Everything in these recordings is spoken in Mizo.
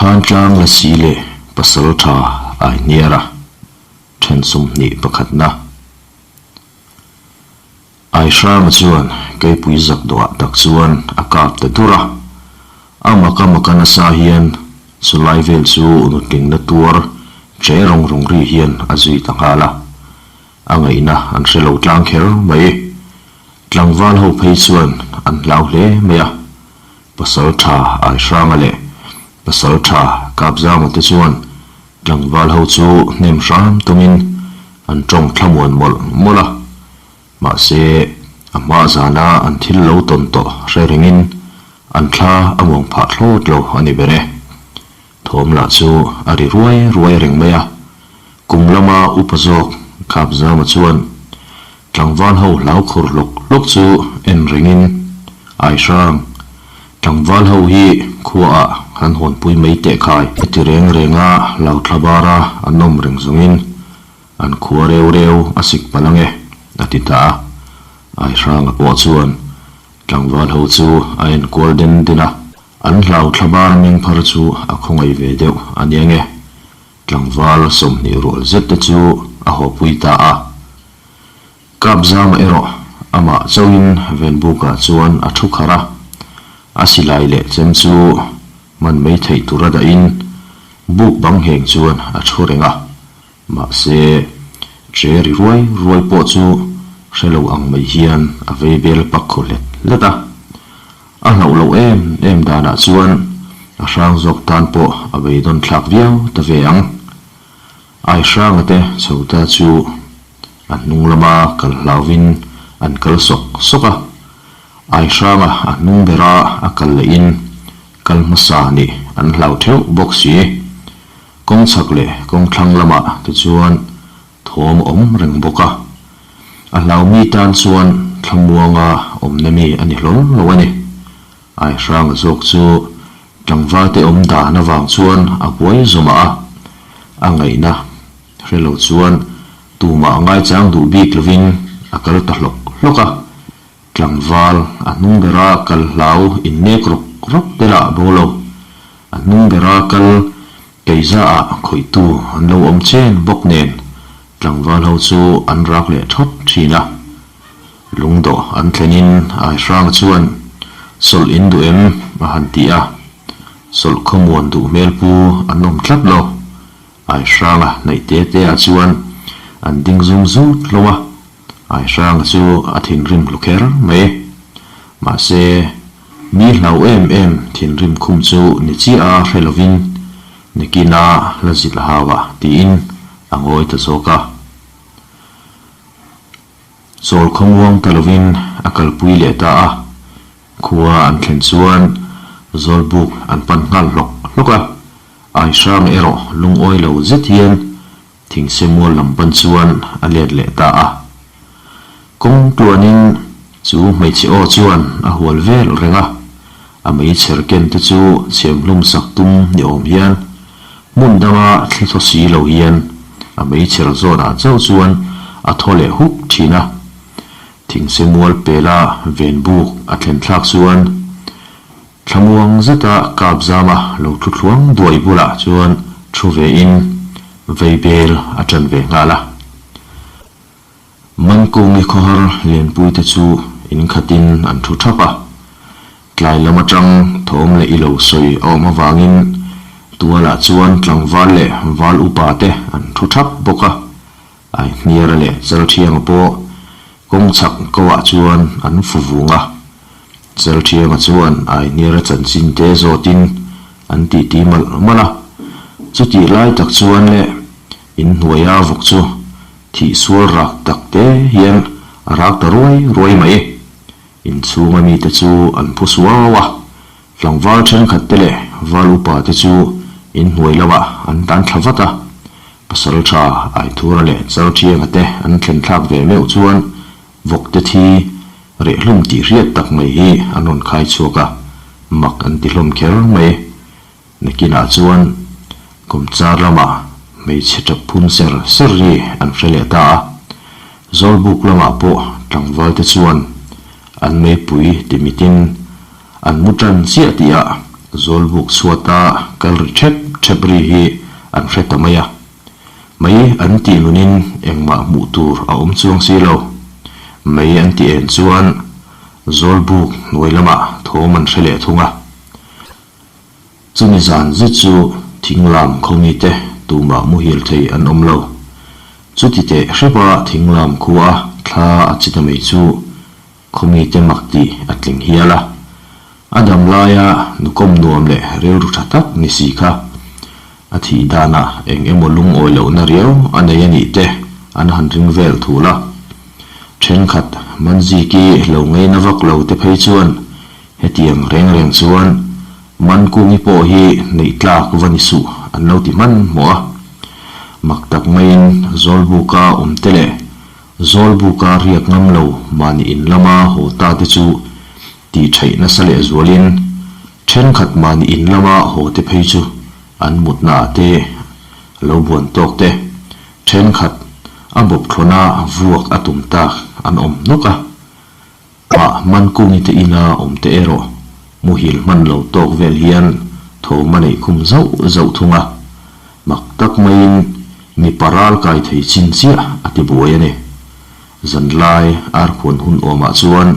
Thantlang Lasi leh Pasaltha Aihniara then 21 na. Aihranga chuan keipui zak dawhah tak chuan a kap ta dur a, a maka maka nasa hian chulai vel chu nutlingna tuar che rawng rawng ri hian a zui ta nghal a, a ngaihna an hre lo tlang kher mai. Tlangval ho phei chuan an hlau hle mai a, Pasaltha Aihranga leh Pasaltha Kapzama te chuan Tlangval ho chu hnem hram tumin an tawng thlamuan mawlh mawlh a, mahse a hma zana an thil lo tawn tawh hre ringin an thla a muang phah thlawt lo a ni ber e. Thawm lah chu a ri ruai ruai reng mai a, kum lama upa zawk Khapzama chuan Tlangval ho hlau khur hlawk hlawk chu en rengin, Aihrang, tlangval ho hi khuaah han hawnpui mai teh khai. Heti reng renga hlau thla bara an awm reng zawngin an khua reu reu a sik palh ange, a ti ta a. Aihranga pawh chuan tlangval ho chu a en kual den den a, an hlau thla bar mengphar chu a khawngaih ve deuh a nia nge. Tlangval 20 rual zet te chu a hawpui ta a. Kapzama erawh amah chauhin Venbukah chuan a thu kharh a, a silai leh chem chu hman mai theih tura dahin buk bang ngheng chuan a thu reng a. Mahse, che ri ruai ruai pawh chu hre lo ang mai hian a vei bel pak khaw hlet hlet a. A hlauh loh em em danah chuan a hrang zawk tan pawh a beidawn thlak viau ta ve ang. Aihranga te chhota chu a hnung lama kal hlauvin an kal sawk sawk a. Aihranga a hnung bera a kal lehin kal hmasa nih an hlau theuh bawk si. Kawng chhak leh kawng thlang lamah te chuan thawm a awm reng bawk a. A hlaumi tan chuan thlamuanga awmna mi a ni hlawl lo a ni. Aihranga zawk chu tlangvalte awm dan avang chuan a buai zawmah a, a ngaihna hre lo chuan tumah ngaichang duh bik lovin a kal ta hlawk hlawk a. Tlangval a hnung bera kal hlau innek rawk rawk te lah bo lo. A hnung bera kal Keizaah khawihtu an lo awm chen bawk nen tlangval ho chu an rak leh thawt thin a. Lungdawh an thlenin Aihranga chuan Sawlh in duh em? a han ti a. Sawlh khawmuan duh hmel pu an awm tlat lo. Aihranga hnaih te te ah chuan an ding zum zut hlawm a. Aihranga chu a thinrim hlu kher mai. Mahse. Mi hlau em em thinrim khum chu ni chiah a hre lovin nikina la zilh hau a tiin a ngawi ta zawk a. Chawl khawmuang ta lovin a kalpui leh ta a, khua an thlen chuan Zawlbuk an pan nghal hlawk hlawk a, Aihrang erawh lungawi lo zet hian Thingse mual lam pan chuan a let leh ta a. Kawng tluanin chu hmeichhe aw chuan a hual vel reng a, a meichher ken te chu chhem hlum sak tum ni awm hian hmun danga thli thaw si lo hian a meichher zawnah chauh chuan a thaw leh huk thin a. Thingse mual pela ven buk a thlen thlak chuan Thlamuang zeta kap zama lo thu thluang duai bulah chuan thu vein vei bel a ṭan ve nghal a. Mankungi khawhar Lianpuite chu in khatin an thu ṭhap a. Tlai lam aṭang thawm leh i lo sawi a awm avangin tualah chuan tlangval leh val upa te an thu ṭhap bawk a. Aihniara leh Chalṭhianga pawh kawng chhak ko ah chuan an fu vung a. Chalṭhianga chuan Aihniara chanchin te zawtin an titi malh malh a. Chutih lai tak chuan leh inhnuaia vawk chu thih sual rak tak te hian a rak ta ruai ruai mai. Inchhunga mite chu an phu suau a, tlangval thenkhat te leh val upa te chu inhnuai lamah an tan thla vat a. Pasal tha Aithura leh Chalthianga te an thlen thlak ve meuh chuan vawkte thi rehhlum tih hriat tak mai hi an rawn khai chhuak a, mak an ti hlawm kher mai. Nakinah chuan kawmchar lamah hmeichhe tap phun ser ser ri an hre leh ta a, Zawlbuk lamah pawh tlangvalte chuan an meipui timitin an mu tan chiah tihah. Zawlbuk chhuata kal ri ṭhep ṭhep ri hi an hre ta mai a. Mei an tih nunin engmah hmuh tur a awm chuang si lo. Mei an tih en chuan Zawlbuk hnuai lamah thawm an hre leh thung a. Chumi zan zet chu thinglam khawmite tumah muhil thei an awm lo. Chuti teh hrepa thinglam khua thla a chi ta mai chu khawmite mak tih a tling hial a. A dam laia nukawm nuam leh rilru tha tak ni si kha a thih danah eng emaw lungawi lohna riau a nei a nih te an han ring vel thul a. Thenkhat Manziki lo ngeina vak lo te phei chuan Hetiang reng reng chuan Mankungi pawh hi neih tlak va ni suh an lo ti hmanhmawh a. Mak tak maiin Zawlbuka awm te leh Zawlbuka riak ngam lo mahni in lama haw ta te chu tih theih nasa leh zualin thenkhat mahni in lama haw te phei chu an mutna ah te lo buan tawk te thenkhat a bawp thlawna vuak a tum tak an awm nawk a. Pah Mankungi te ina awm te erawh muhil hman lo tawk vel hian thawm a neih khum zauh zauh thung a, mak tak maiin mipa ral kai thei chin chiah a ti buai a ni. Zanlai arkhuan hun awmah chuan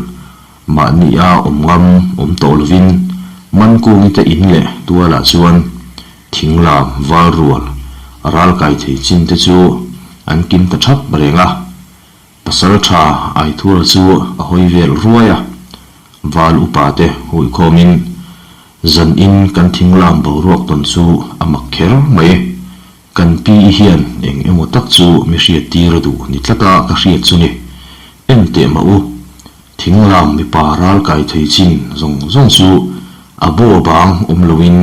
mahnia awm ngam awm tawh lovin Mankungi te in leh tualah chuan thinglam val rual ral kai thei chin te chu an kim ta thap reng a. Pasal tha Aithura chu a hawi vel ruai a, val upa te huikhawmin zan in kan thinglam boruak tawn chu a mak kher mai. Kan pi i hian eng emaw tak chu mi hriat tir a duh ni tlata ka hriat chu ni. En teh mah u, thinglam mipa ral kai thei chin zawng zawng chu a baw bang awm loin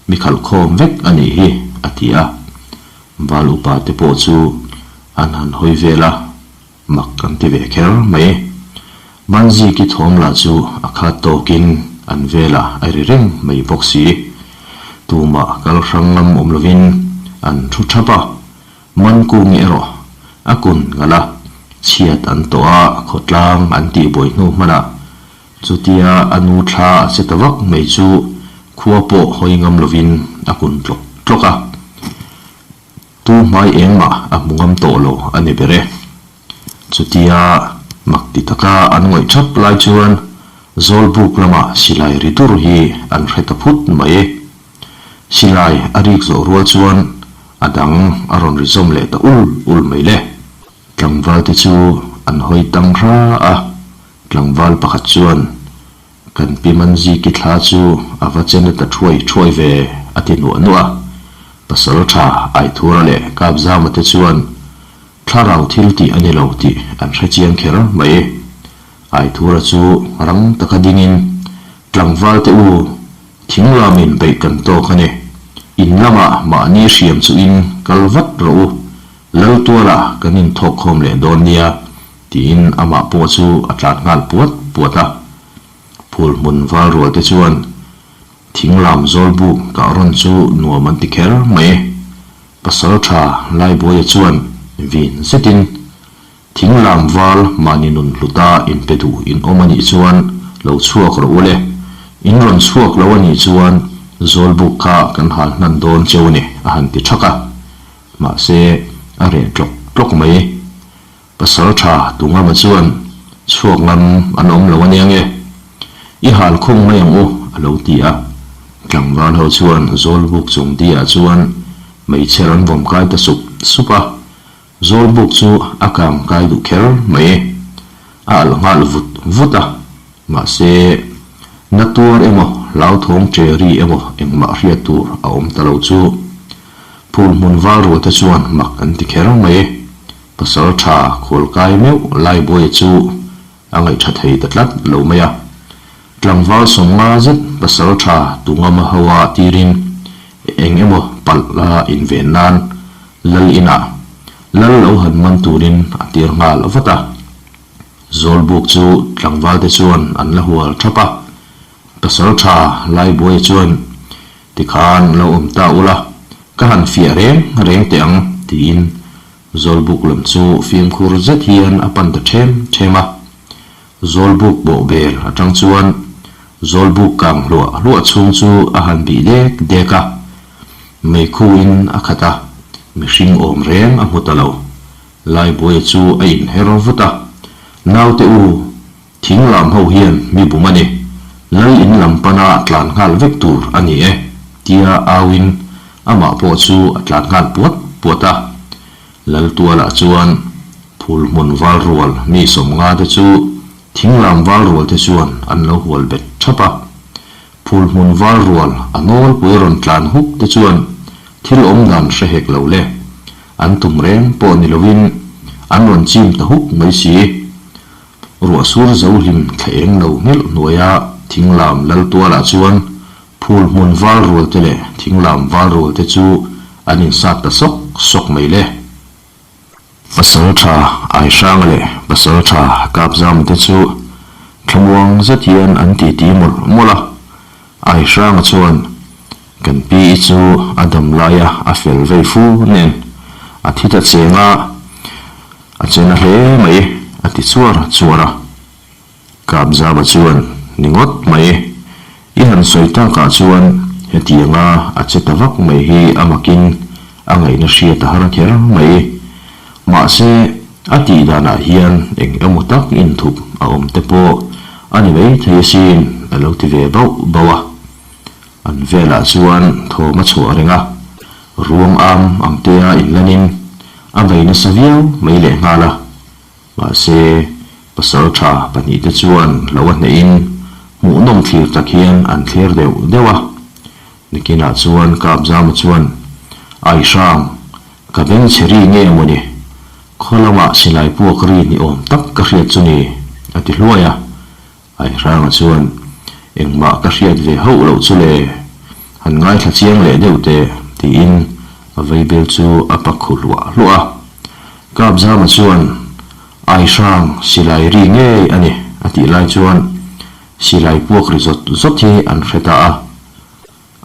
mi khalh khawm vek a nih hi, a ti a. Val upa te pawh chu an han hawi vel a, mak an ti ve kher mai. Manziki thawm lah chu a khat tawkin an velah a ri reng mai bawk si. Tumah kal hrang ngam awm lovin an thu thap a, Mankungi erawh a kun ngalh a, chhiat an tawh a, khawtlang an tihbuai hnu hmanah Chutia a nu thla a che ta vak mai chu khua pawh hawi ngam lovin a kun tlawk tlawk a. Tu hmai engmah a hmu ngam tawh lo a ni ber e. Chutia mak ti taka an ngawih thap lai chuan Zawlbuk lama silai ri dur hi an hre ta phut mai e. Silai a rik zawh rual chuan a dang a rawn ri zawm leh ta ul ul mai le. Tlangval te chu an hawi tang hra a. Tlangval pakhat chuan, Kan pi Manziki thla chu a va che na ta thuai thuai ve, a ti nuah nuah a. Pasal tha Aithura leh Kapzama te chuan thlarau thil tih a ni lo tih an hre chiang kher mai. Aithura chu rang taka dingin, Tlangval te u, thing lamin beih kan tawk a ni. In lamah mahni hriam chuhin kal vat rawh u, Laltuala kan inthawkkhawm leh dawn nia, Tiin amah pawh chu a tlan nghal puat puat a. Phul hmun val rual te chuan thing lam zawl buk kah rawn chu nuam an ti kher mai. Pasal tha Laibuaia chuan vin zetin thing lam val mahni nun hluta inpe duh in awm a nih chuan lo chhuak rawh u le. In rawn chhuak lo a nih chuan zawl buk kha kan hal hnan dawn cheu ni a han ti thak a. Mahse a reh tlawk tlawk mai. Pasal tha Tungama chuan chhuak ngam an awm lo ania nge? I hal khung mai ang u a lo ti a. Tlangval ho chuan Zawlbuk chung diah chuan meichher an vawm kai ta sup sup a. Zawlbuk chu a kang kai duh kher mai. A alh nghal vut vut a. Mahse, na tuar emaw hlauthawng che ri emaw engmah hriat tur a awm ta lo chu phul hmun val rualte chuan mak an ti kher mai. Pasal tha khualkai meuh Laibuaia chu a ngaihṭha thei ta tlat lo mai a. Tlangval sawmnga zet pasal tha Tungama hoa tirin eng emaw palh la inven nan Lal inah Lal lo han man turin a tir nghal vat a. Zawlbuk chu tlangvalte chuan an la hual thap a. Pasal tha Laibuaia chuan Tikhan lo awm ta ula, ka han fiah reng reng teh ang, tiin Zawlbuk lam chu fimkhur zet hian a pan ta ṭhem ṭhem a. Zawlbuk bawh bel aṭang chuan. Zawlbuk kang hluah hluah chhung chu a han bih dek dek a, meikhuin a khat a, mihring awm reng a hmu ta lo. Laibuaia chu a inher vut a, Naute u, thing lam ho hian mi bum a ni, lal in lam pana tlan nghal vek tur a ni e, tia auin amah pawh chu a tlan nghal puat puat a. Laltualah chuan phul hmun val rual mi sawmnga te chu Thinglam val rual te chuan an lo hual bet thap a, phul hmun val rual a nawlpui rawn tlan huk te chuan thil awm dan hre hek lo le, an tum reng pawh ni lovin an rawn chim ta huk mai si. Ruah sur zo hlim thla eng lo nghelh hnuaia thinglam lal tualah chuan phul hmun val rual te leh thinglam val rual te chu an insat ta sawk sawk mai le. Pasalṭha Aihranga leh Pasalṭha Kapzama te chu thlamuang zet hian an titi mawlh mawlh a. Aihranga chuan, Kan pi i chu a dam laia a fel vei fu nen a thi ta cheng a, a che na hle mai, a ti chuar chuar a. Kapzama chuan, Ni ngawt mai, i han sawi takah chuan hetianga a che ta vak mai hi a makin a ngaihna hriat a har kher mai. Mahse, a tih danah hian eng emaw tak inthup a awm te pawh a ni maithei asin a lo ti ve bauh bauh a. An velah chuan thawm a chhuah reng a, ruang am ang tea inlanin a vei nasa viau mai lehnghal a. Mahse, pasalṭha pahnihte chuan lo a hnehin hmuhnawm thlir tak hian an thlir deuh deuh a. Nikinah chuan Kapzama chuan, Aihrang, ka beng chhe ri nge mawni? Khaw lamah silai puak ri ni awm tak ka hriat chu ni, a ti hluai a. Aihranga chuan, Engmah ka hriat ve hauh loh chu le, han ngaithla chiang leh deuh teh, tiin a vaibel chu a pak khu hluah hluah a. Kapzama chuan, Aihrang, silai ri ngei a ni, a tih lai chuan silai puak ri zawt zawt hi an hre ta a.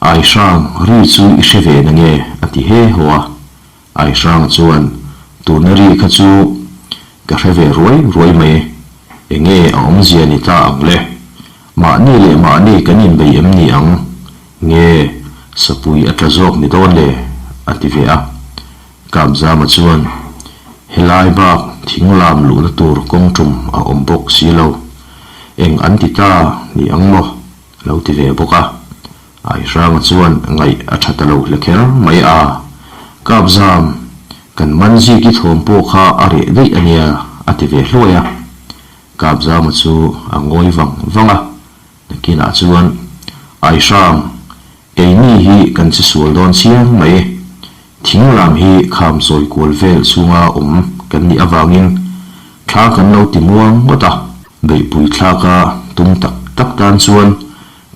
Aihrang, ri chu i hre ve na nge? a ti he haw a. Aihrang chuan, Tuna ri kha chu ka hre ve ruai ruai mai, enge a awmzia ni ta ang le? Mahni leh mahni kan inbei em ni ang? Nge sapui a tla zawk ni dawn le? a ti ve a. Kapzama chuan, Helai bak thing lam luhna tur kawng tum a awm bawk si lo. Eng an ti ta ni ang maw? A lo ti ve bawk a. Aihranga chuan ngaih a tha ta lo hle kher mai a, Kapzam, kan man ziki thawm pawh kha a reh daih a nia, a ti ve hluai a. Kapzama chu a ngawi vang vang a, nakinah chuan, Aihrang, keini hi kan che sual dawn chiang mai, thing lam hi kham chawi kual vel chhunga awm kan nih avangin thla kan lo ti muang ngawt a, beihpui thlaka tum tak tak tan chuan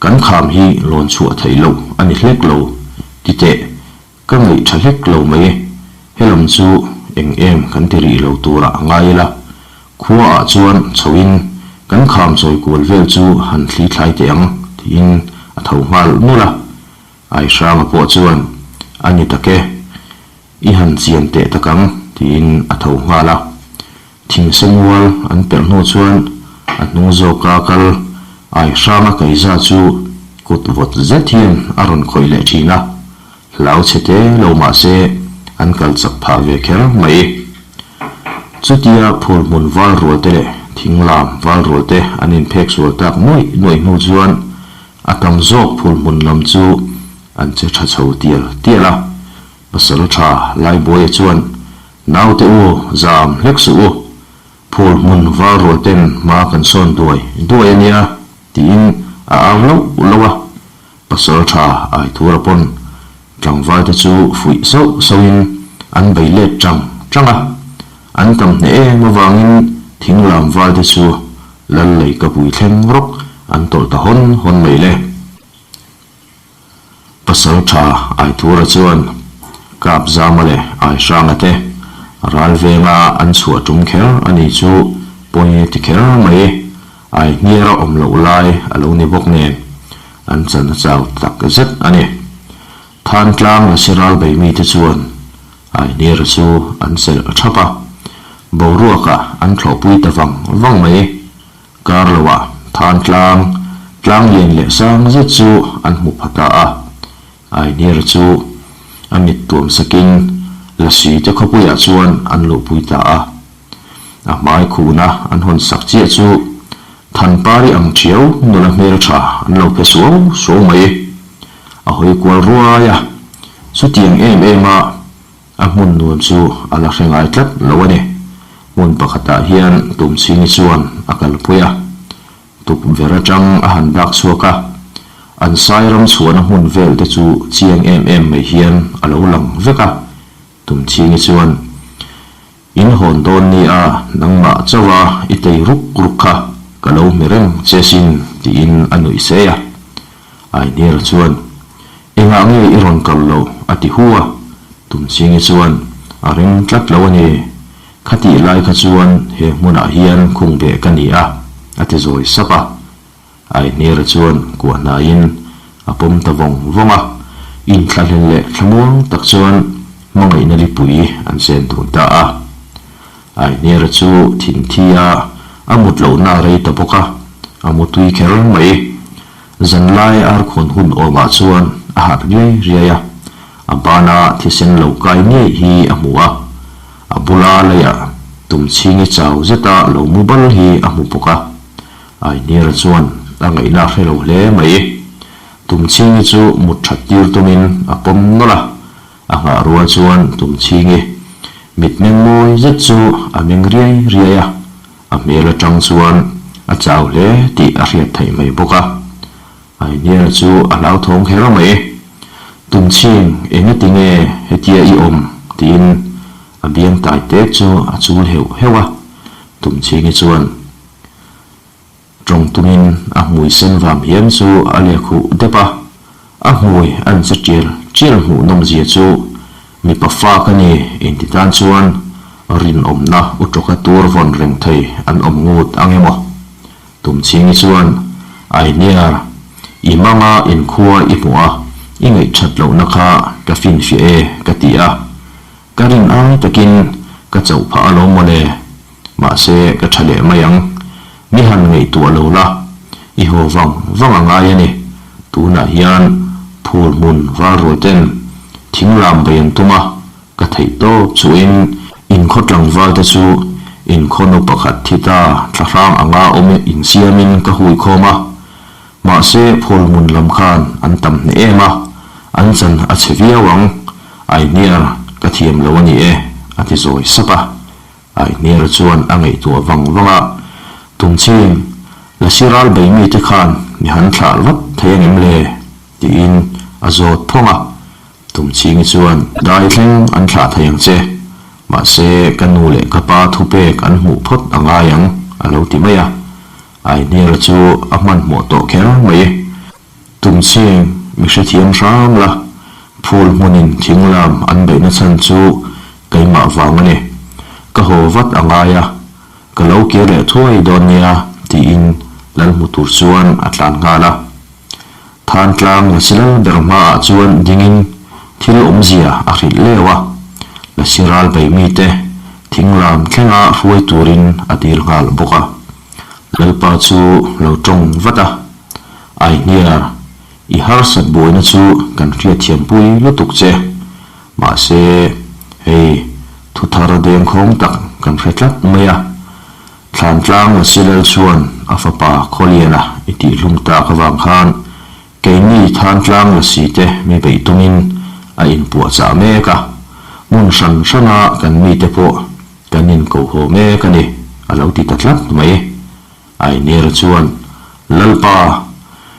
Kan kham hi lawn chhuah theih loh a ni hlek lo, ti teh, ka ngaih tha hlek lo mai e, helam chu eng em kan ti rih lo turah a ngai ila, khua ah chuan chho in kan kham chawi kual vel chu han thli thlai teh ang tiin a tho nghal nulh a, Aihranga pawh chuan a ni tak e, i han chian teh tak ang tiin a tho nghal a. Thingsemual an pelh hnu chuan a hnung zawka kal Aihranga kaiza chu kut vawt zet hian a rawn khawih leh thin a, hlau chhe te lo mah se an kal chak phah ve kher mai. Chutia phul hmun val rual te leh thinglam val rual te an inphek sual tak nuaih nuaih hnu chuan a tam zawk phul hmun lam chu an che tha chho tial tial a, pasal tha Laibuaia chuan Naute u, zam hlek suh u, phul hmun val rual ten hma kan sawn duai duai a nia, tiin a au lauh lauh a. Pasal tha Aithura pawn tlangval te chu fuih sauh sauhin an bei let tang tang a. An tam hneh em avangin thinglam val te chu lal lei ka pui thleng rawk an tawlh ta hawn hawn mai le. Pasal tha Aithura chuan Kapzama leh Aihranga te ral venga an chhuah tum kher a ni chu pawi ti kher mai. Aihniar a awm loh lai a lo ni bawk nen an chan a chau tak zet a ni. Thantlang Lasi ral bei mite chuan Aihniara chu an chelh thap a, boruakah an thlawhpui ta vang vang mai. Kar loah Thantlang. Tlang lian leh sang zet chu an hmu pha ta a. Ainiera chu a mit tuam sakin Lasi te khawpuiah chuan an luhpui ta a. A hmai khuhna an hawn sak chiah chu Thanpari ang ṭhiau nula hmelṭha an lo phe suau suau mai. A hawi kual ruai a, chutiang em em a a hmun nuam chu a la hre ngai tlat lo a ni. Hmun pakhatah hian Tumchhingi chuan a kalpui a, tukverh atang a han dak chhuak a, an sai ram chhuahna hmun vel te chu chiang em em mai hian a lo lang vek a, Tumchhingi chuan, In hawn dawn nia, nangmah chauha i tei ruk ruk kha ka lo hme reng che sin, tiin a nuih sei a. Ainiera chuan, Engah nge i rawn kal loh? a ti hu a. Tumchhingi chuan, A rem tlat lo a ni. Khatih lai kha chuan he hmunah hian khung beh ka ni a, a ti zawi sap a. Ainiera chuan kuah hnaiin a pawm ta vawng vawng a, inthlahlel leh thlamuang tak chuan hmangaihna lipui an chen dun ta a. Ainiera chu thinthi a a mut lohna a rei ta bawk a, a mu tui kher mai. Zanlai arkhawn hun awmah chuan a harh riai riai a, a bana thisen lo kai ngei hi a hmu a, a bula leiah tumchhingi chau zeta lo mu bal hi a hmu bawk a. Ainiera chuan a ngaihna a hre lo hle mai. Tumchhingi chu mut that tir tumin a pawm nawlh a, a nghah rual chuan Tumchhingi mitmeng mawi zet chu a meng riai riai a, a hmel atang chuan a chau hle tih a hriat theih mai bawk a. Ainiera chu a hlauthawng kher mai. Tumchhing, engati nge hetia i awm? tiin a biang tai tek chu a chul heuh heuh a. Tumchhingi chuan. Tawng tumin a hmui sen vam hian chu a lek huh dep a, a hmui an che tial tial hmuh nawm zia chu mipa fa ka ni inti tan chuan rinawmna u tawka tur vawn reng thei an awm ngut ang emaw? Tumchhingi chuan, Ainiar, i manga inkhua i hmuh a, i ngaihthat lohna kha ka finfiah e ka ti a. Ka rin ai takin ka chauh phah alawm mawle, mahse ka tha leh mai ang. Mi han ngaihtuah lo la, i haw vang vang a ngai a ni. Tunah hian phul hmun val rual ten thing lam bei an tum a, ka theih tawp chuhin inkhaw tlangval te chu inkhaw nu pakhat thi ta thlahrang anga awm insiamin ka hui khawm a, Mahse, Phulhmun lam khan an tam hneh em a, an chan a chhe viau ang. Aihniar, ka thiam lo a ni e, a ti zawi sap a. Aihniar chuan a ngaihtuah vang vang a, Tumchhing, Lasi ral bei mite khan mi han thlah vat thei angem le? tiin a zawt phawng a. Tumchhingi chuan, Dai thleng an thlah thei ang che, mahse ka nu leh ka pa thupek an hmuh phawt a ngai ang, a lo ti mai a. Aihniara chu a hmanhmawh tawh kher mai. Tumchhing, mi hrethiam hram la, phul hmunin thing lam an beihna chhan chu keimah vang a ni. Ka haw vat a ngai a, ka lo kir leh thuai dawn nia, tiin lal hmu tur chuan a tlan nghal a. Thantlang Lasi lal ber hmaah chuan dingin thil awmzia a hrilh leu a, Lasi ral bei mite thing lam thlenga hruai turin a dil nghal bawk a. Lalpa chu lo tawng vat a, Aihniar, i harsat buaina chu kan hriatthiampui lutuk che. Mahse, hei, thuthar dengkhawng tak kan hre tlat mai a. Thlantlang Lasi Lal chuan a fapa Khawliana i tihhlum tak avang khan keini Thantlang Lasi te mi beih tumin a inpuahchah mek a, hmun hran hrana kan mite pawh kan inkohhaw mek a ni, a lo ti ta tlat mai. Ainera chuan, Lalpa,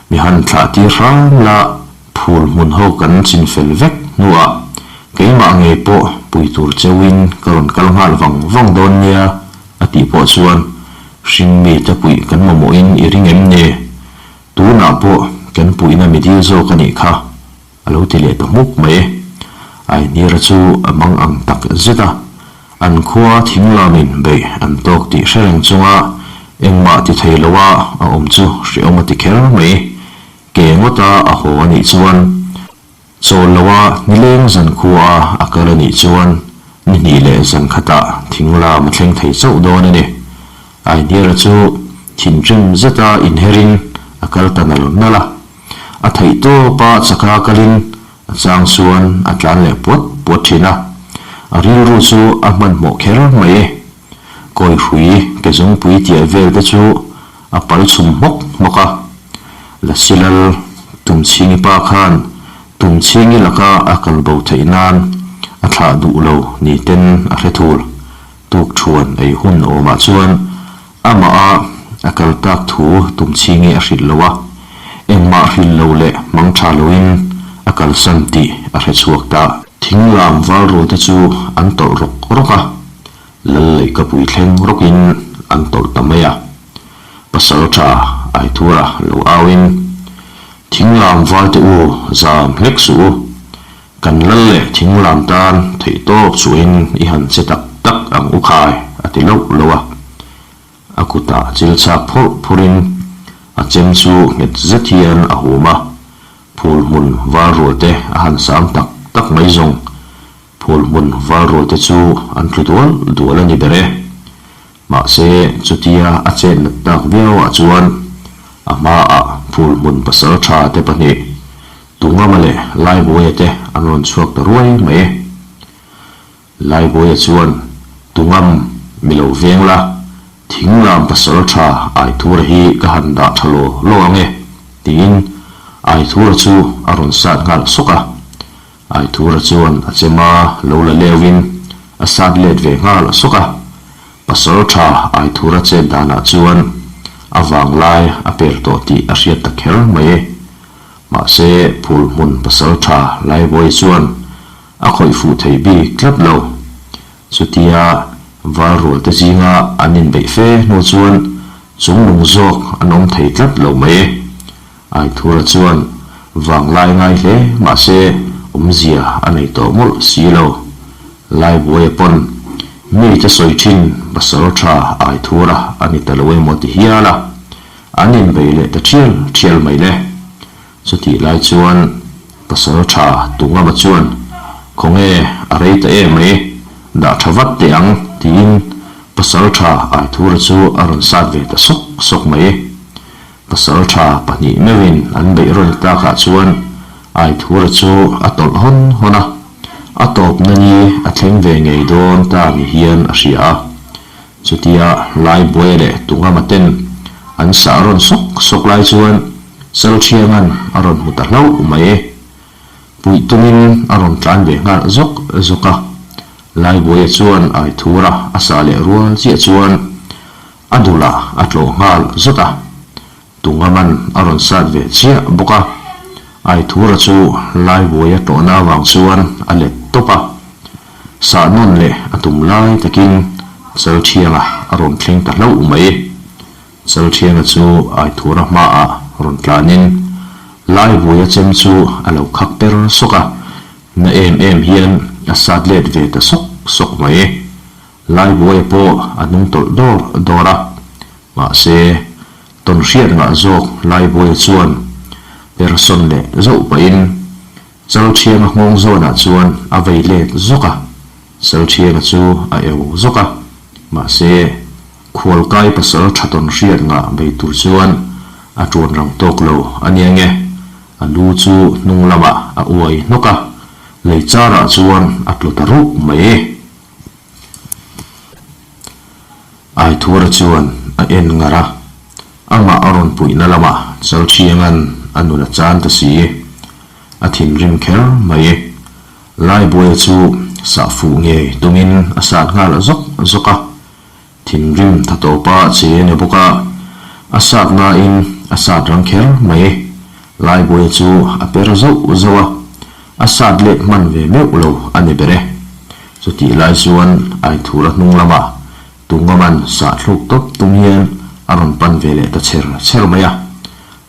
mi han thlah tir hram la, phul hmun ho kan chin fel vek hnuah keimah ngei pawh pui tur cheuhin ka rawn kal nghal vang vang dawn nia, a tih pawh chuan, Hring mite puih kan mamawhin i ring em ni? Tunah pawh kan puihna mi dil zawk a nih kha, a lo ti leh ta hmuk mai. Ainira chu a mang ang tak zet a, an khua thinglamin beih an tawk tih hre reng chunga engmah ti thei loa a awm chu hrehawm a ti kher mai. Ke ngawta a haw a nih chuan chawl loa nileng zan khua a kal a nih chuan ni hnih leh zan khatah thinglam a thleng thei chauh dawn a ni. Ainira chu thinrim zeta inherin a. kal ta nal nal a. A theih tawpa chaka kalin a chang chuan a tlan leh puat puat thin a. A rilru chu a hmanhmawh kher mai e. Kawi hrui ke zungpui tiah vel te chu a pal chhum hmawk hmawk a. Lasilal Tumchhingi pa khan Tumchhingi laka a kal bo theih nan a thlah duh lo ni ten a hre thul. Tukṭhuan ei hun awmah chuan amah a a kal tak thu Tumchhingi a hrilh lo a, engmah hrilh lo leh hmang ṭha loin a kalsan tih a hre chhuak ta. Thinglam valrual te chu an tawlh rawk rawk a, Lal leihkapui thleng rawkin an tawlh ta mai a. Pasalṭha Aithura lo auin, Thinglam valte u zam hlek suh u, Kan lal leh thinglam tan theihtawp chuahin i han che tak tak ang u khai, a ti loh loh a. A kutah chil chak phawrh phawrhin a chem chu nghet zet hian a hum a, phul hmun val rual te a han sam tak tak mai zawng. Phul hmun val rual te chu an tlu dual dual a ni ber e. Mahse, chutia a chet nat tak viauah chuan a hmaah phul hmun pasal tha te pahnih Tungama leh Laibuaia te an rawn chhuak ta ruai mai e. Laibuaia chuan, Tungam, mi lo veng la, thinglam pasal tha Aithura hi ka han dah tha law law ang e, tiin Aithura chu a rawn sat nghal sawk a. Aithura chuan a chema lo la leuhin a sat let ve nghal sawk a. Pasal tha Aithura chet danah chuan a vanglai a per tawh tih a hriat ta kher mai e. Mahse, phul hmun pasal tha Laibawi chuan a khawih fuh thei bik tlat lo. Chutia val rualte zinga an inbeih fe hnu chuan chungnung zawk an awm thei tlat lo mai e. Aithura chuan vanglai ngai hle mahse awmzia a nei tawh mawlh si lo. Laibuaia pawn mite sawi thin pasal tha Aithura a ni ta lo emaw ti hial a. An inbei leh ta thial thial mai le. Chutih lai chuan pasal tha Tungama chuan, Khawnge a rei ta em mai, dah tha vat teh ang, tiin pasal tha Aithura chu a rawn sat ve ta sawk sawk mai. Pasal tha pahnih meuhin an beih rawn tlakah chuan Aithura chu a tawlh hawn hawn a, a tawpna ni a thleng ve ngei dawn ta ni hian a hria a. Chutia Laibuaia leh Tungama ten an sah rawn sawk sawk lai chuan Chalthianga'n a rawn hmu ta hlauh mai e. Puih tumin a rawn tlan ve nghal zawk zawk a. Laibuaia chuan Aithura a sah leh rual chiah chuan a dulah a tlawh nghal zawt a. Tungama'n a rawn sat ve chiah bawk a. Aithura chu Laibuaia tlawhna avang chuan a let tawp a. Sah nawn leh a tum lai takin Chalthianga a rawn thleng ta hlauh mai. Chalthianga chu Aithura hmaah rawn tlanin Laibuaia chem chu a lo khak per sawk a, na em em hian a sat let ve ta sawk sawk mai. Laibuaia pawh a hnung tawlh dawr dawr a, mahse tawnhriat ngah zawk Laibuaia chuan persawn leh zauh pahin Chalthianga nghawng zawnah chuan a vei let zawk a, Chalthianga chu a eu zawk a, mahse, khualkai pasal tha tawn hriat ngah bei tur chuan a tuan rang tawk lo a nia nge, a lu chu hnung lamah a uai hnawk a, lei charah chuan a tlu ta rup mai e. Aithura chuan a en ngar a, amah a rawn puihna lamah Chalthianga'n a nun a chan ta si. A thinrim kher mai. Laibuaia chu sah fuh ngei tumin a sat nghal zawk zawk a, thinrim tha tawpa che ni bawk a, a sat nain a sat rang kher mai. Laibuaia chu a per zauh zauh a, a sat let hman ve meuh lo a ni ber e. Chutih lai chuan Aithura hnung lamah Tungaman sah thluk tawp tum hian a rawn pan ve leh ta chher chher mai a.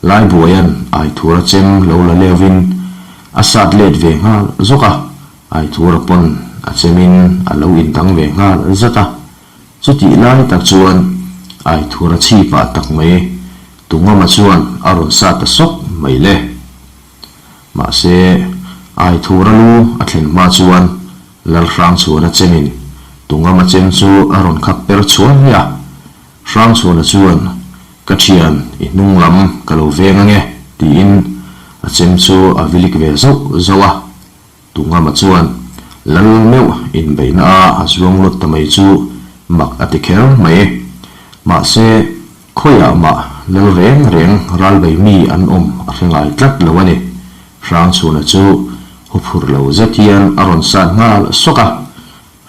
Laibuaia'n Aithura chem lo la leuhin a sat let ve nghal zawk a, Aithura pawn a chemin a lo indang ve nghal zat a. Chutih lai tak chuan Aithura chhipah tak mai Tungama chuan a rawn sat ta sawk mai le. Mahse, Aithura lu a thlen hma chuan Lalhrangchhuana chemin Tungama chem chu a rawn khak per chhuai a. Hrangchhuana chuan. Ka thian, i hnung lam ka lo veng ange, tiin a chem chu a vilik ve zauh zauh a. Tungama chuan lal meuh inbeihna a a zuang lut ta mai chu mak a ti kher mai. Mahse, khawiah mah lal reng reng ralbei mi an awm a hre ngai tlat lo a ni. Hrangchhuna chu huphurh lo zet hian a rawn sat nghal sawk a.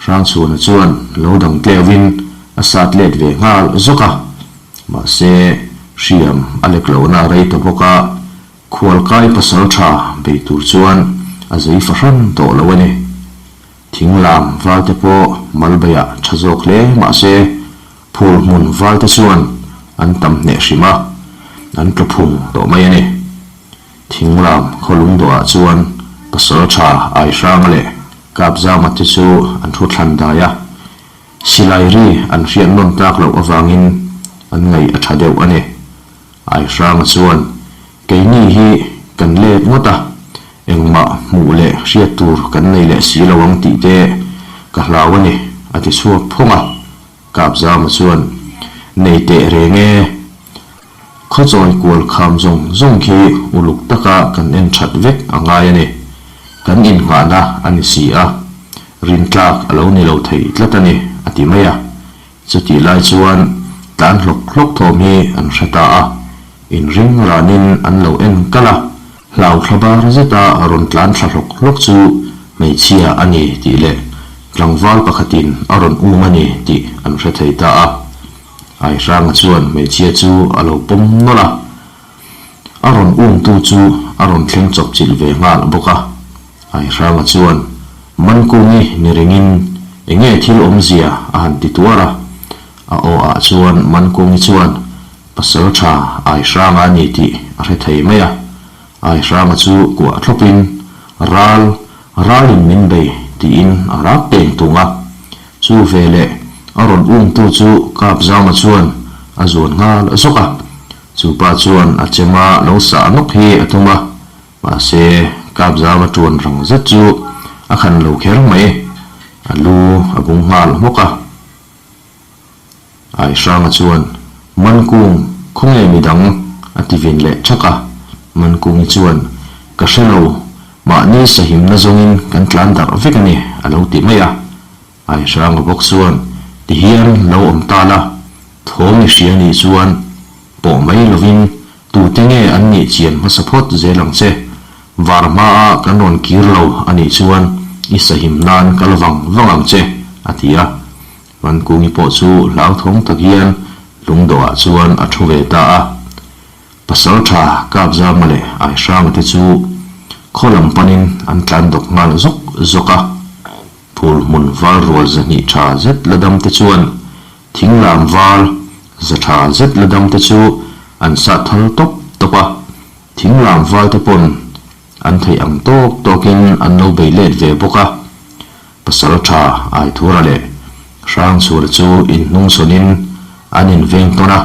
Hrangchhuna chuan lo dang tleuhin a sat let ve nghal zawk a. Mahse, hriam a lek lohna a rei ta bawk a. Khualkai pasal tha bei tur chuan a zei fahran tawh lo a ni. Thinglam valte pawh malbeiah tha zawk hle mah se, phul hmun valte chuan an tam hneh hrim a, an tlu phung tawh mai a ni. Thinglam khawlung dawhah chuan pasal tha Aihranga leh Kapzama te chu an thu thlan dai a, silai ri an hriat nawn tlak loh avangin an ngaih a tha deuh a ni. Aihranga chuan, Keini hi kan let ngawt a, engmah hmuh leh hriat tur kan nei leh si lo ang tih te ka hlau a ni, a ti chhuak phawng a. Kapzama chuan, Nei teh reng e. Khawchawi kual kham zawng zawng khi uluk taka kan en that vek a ngai a ni. Kan innghahna a ni si a, rintlak a lo ni lo thei tlat a ni, a ti mai a. Chutih lai chuan tlan hlawk hlawk thawm hi an hre ta a, inring ranin an lo en kalh a, hlau thla bar zeta rawn tlan thla hlawk hlawk chu hmeichhia a ni tih leh tlangval pakhatin a rawn um a ni tih an hre thei ta a. Aihranga chuan hmeichhia chu a lo pawm nawlh a, a rawn umtu chu a rawn thleng chawp chilh ve nghal bawk a. Aihranga chuan, Mankungi ni ringin enge thil awmzia a han ti tuar a. A aw ah chuan Mankungi chuan pasal tha Aihranga a ni tih a hre thei mai a. Aihranga chu kuah thlawpin, Ral, ralin min bei tiin a rak teng tung a. Chu veleh a rawn umtu chu Kapzama chuan a zuan nghal zawk a. Chu pa chuan a chema lo sah nawk hi a tum a. Mahse, Kapzama tuan rang zet chu a khan lo kher mai. A lu a bung nghal hmawk a. Aihranga chuan, Mankung, khawnge midang? a ti vin leh thak a. Mankungi chuan, Ka hre lo, mahni sahimna zawngin kan tlan darh vek a ni, a lo ti mai a. Aihranga bawk chuan, Tihian lo awm ta la, thawm i hria nih chuan pawh mai lovin tute nge an nih chian hmasa phawt zel ang che. Var hmaa kan rawn kir lo a nih chuan i sahim nan kal vang vang ang che, a ti a. Vankungi pawh chu hlauthawng tak hian lungdawhah chuan a thu ve ta a. Pasaltha Kapzama leh Aihranga te chu khaw lam panin an tlan dawk nghal zawk zawk a. Phul hmun val rual 200 tha zet la dam te chuan thinglam val za tha zet la dam te chu an sah thal tawp tawp a, thinglam val te pawn an theih ang tawk tawkin an lo bei let ve bawk a. Pasal tha Aithura leh Hrangchhura chu inhnungsawnin an inveng tawn a,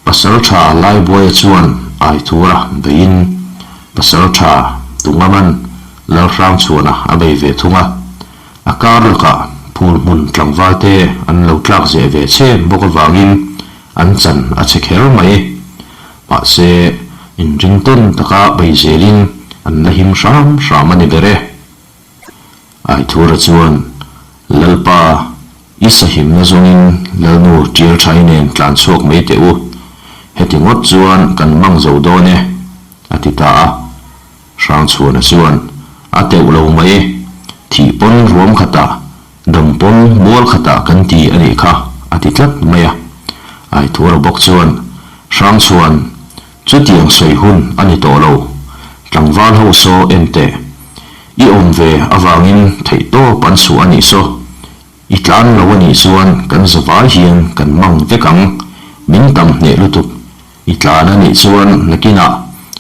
Pasal tha Laibuaia chuan Aithura beiin Pasal tha Tungaman Lalhrangchhuana a bei ve thung a. A kar lakah phul hmun tlangvalte an lo tlak zeh ve chhen bawk avangin an chan a che kher mai. Mahse, inringtawn taka bei zelin an la him hram hram a ni ber e. Aithura chuan, Lalpa, i sahimna zawngin Lalnu Ṭialṭhai nen tlan chhuak mai teh u. Heti ngawt chuan kan mang zo dawn e, a ti ta a. Hrangchhuana chuan, A teuh lo mai, thih pawn ruam khatah, dam pawn mual khatah kan ti a nih kha, a ti tlat mai a. Aithura bawk chuan, Hrangchhuan, Chutiang sawi hun a ni tawh lo. Tlangval ho saw en teh. I awm ve avangin theihtawp an chhuah a nih saw. I tlan lo a nih chuan kan zavai hian kan mang vek ang. Min tam hneh lutuk. I tlan a nih chuan nakinah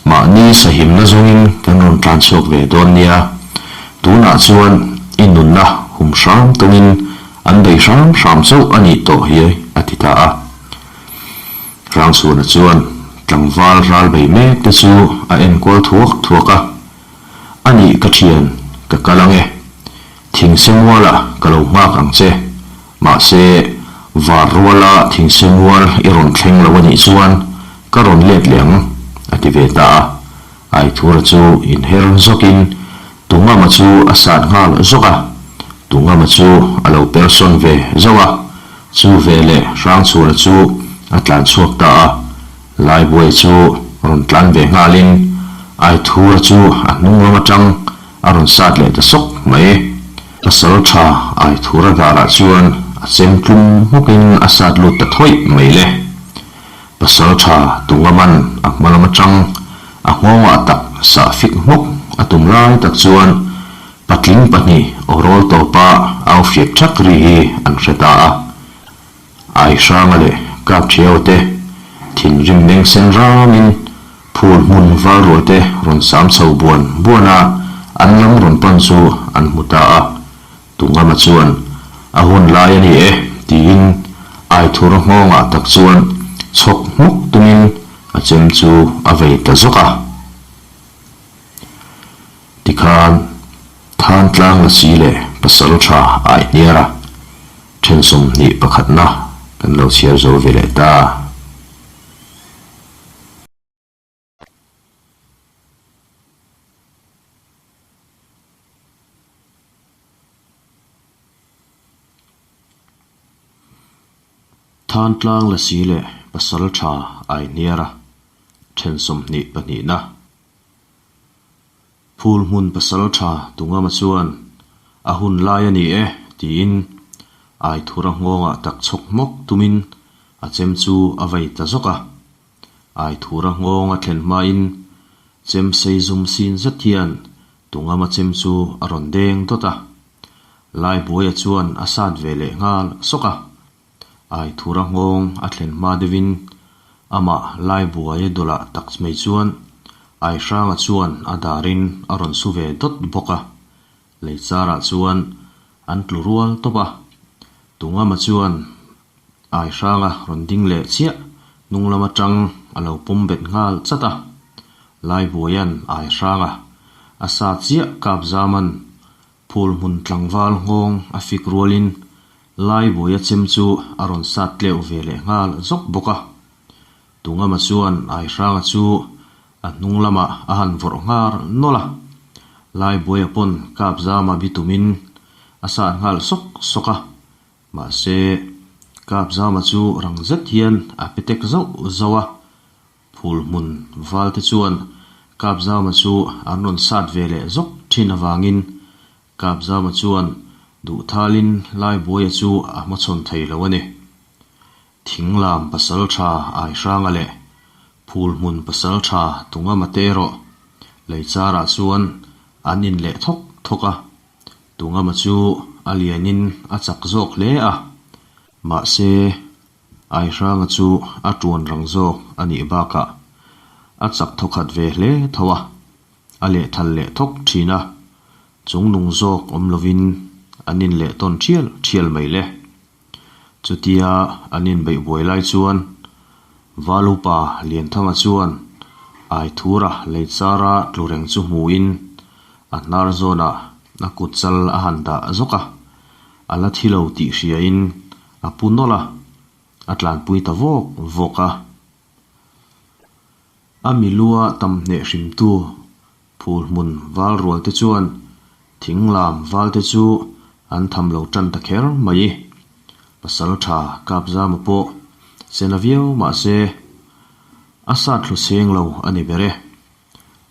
mahni sahimna zawngin kan rawn tlan chhuak ve dawn nia. Tunah chuan i nunna hum hram tumin an bei hram hram chauh a nih tawh hi a ti ta a. Rangchhuana chuan tlangval ral bei mek te chu a enkual thuak thuak a, A nih ka thian, ka kal ang e. Thingsemualah ka lo nghak ang che. Mahse, var ruala thingsemual i rawn thleng lo a nih chuan. Ka rawn let leh ang, a ti ve ta a. Aithura chu inher zawkin Tungama chu a sat nghal zawk a. Tungama chu a lo per sawn ve zauh a. Chu veleh Hrangchhura chu a tlan chhuak ta a. Laibuai chu rawn tlan ve nghalin Aithura chu a hnung lam atang a rawn sat leh ta sawk mai. Pasal tha Aithura darah chuan a chem tlum hmawkin a sat lut ta thawih mai le. Pasal tha Tungaman a hma lam atang a nghawngah tak sah fik hmawk a tum lai tak chuan patling pahnih aw rawl tawpa au fiak thak ri hi an hre ta a. Aihranga leh Kapthiau te thinrim meng sen ramin phul hmun val rual te rawn sam chho buan buan a, an lam rawn pan chu an hmu ta a. Tungama chuan, A hun lai a ni e, tiin Aithur nghawngah tak chuan chhawk hmawk tumin a chem chu a vei ta zawk a. Tikhan Thantlang Lasi leh Pasal Tha Aihniar a then 21 na kan lo chhiar zo ve leh ta. Thantlang Lasi leh Pasal Tha Aihniar a then 22 na. Phul hmun pasal tha Tungama chuan, A hun lai a ni e, tiin Aithura nghawngah tak chhawk hmawk tumin a chem chu a vei ta zawk a. Aithura nghawng a thlen hmain chem sei zum sin zet hian Tungama chem chu a rawn deng dawt a. Laibuaia chuan a sat ve leh nghal sawk a. Aithura nghawng a thlen hma deuhin amah Laibuaia dawlah tak mai chuan Aihranga chuan a darin a rawn su ve dawt bawk a. Lei charah chuan an tlu rual tawp a. Tungama chuan Aihranga rawn ding leh chiah hnung lam atang a lo pawm bet nghal chat a. Laibuaia'n Aihranga a sa chiah kap zaman Phul hmun tlangval nghawng a fik rualin Laibuaia chem chu a rawn sat tleuh ve leh nghal zawk bawk a. Tungama chuan Aihranga chu a hnung lamah a han vawrh nghar nawlh a. Laibuaia pawn Kapzama bi tumin a sat nghal sawk sawk a. Mahse, Kapzama chu rang zet hian a pe tek zauh zauh a. Phul hmun val te chuan Kapzama chu an rawn sat ve leh zawk thin avangin Kapzama chuan duhthalin Laibuaia chu a hmachhawn thei lo a ni. Thinglam pasaltha Aihranga leh Phul hmun pasaltha Tungama te erawh leicharah chuan an in leh thawk thawk a, Tungama chu a lianin a chak zawk hle a, mahse Aihranga chu a tuan rang zawk a nih bakah a chak thawkhat ve hle tho a, a lehthal leh thawk thin a, chung nung zawk awm lovin an inleh tawn thial thial mai le. Chutia an inbeih buai lai chuan Valupa Lianthanga chuan Aithura leichara tlu reng chu hmuin a hnar zawnah a kut chal a han dah zawk a, a la thi lo tih hriain a pu nawlh a, a tlanpui ta vawk vawk a. A milua tam hneh hrimtu phul hmun val rual te chuan thing lam val te chu an tham lo tan ta kher mai. Pasal tha Kapzama pawh sena viau mah se a sat thlu seng lo a ni ber e.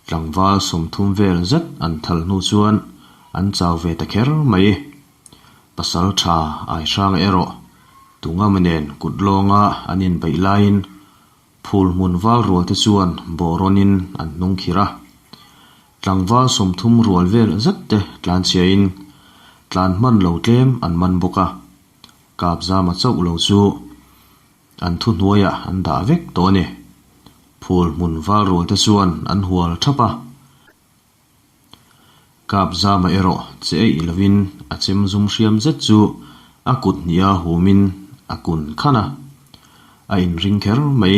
Tlangval 30 vel zet an thal hnu chuan an chau ve ta kher mai. Pasal tha Aihranga erawh Tungama nen kut lawnga an inbeih laiin phul hmun val rual te chuan bawh rawnin an hnung khirh a. Tlangval 30 rual vel zet te tlanchhiain tlan hman lo tlem an man bawk a. Kapzama chauh lo chu an thuhnuaiah an dah vek tawh a ni. Phul hmun val rual te chuan an hual thap a. Kapzama erawh che eih lovin a chem zum hriam zet chu a kut hniha humin a kun khan a, a inring kher mai.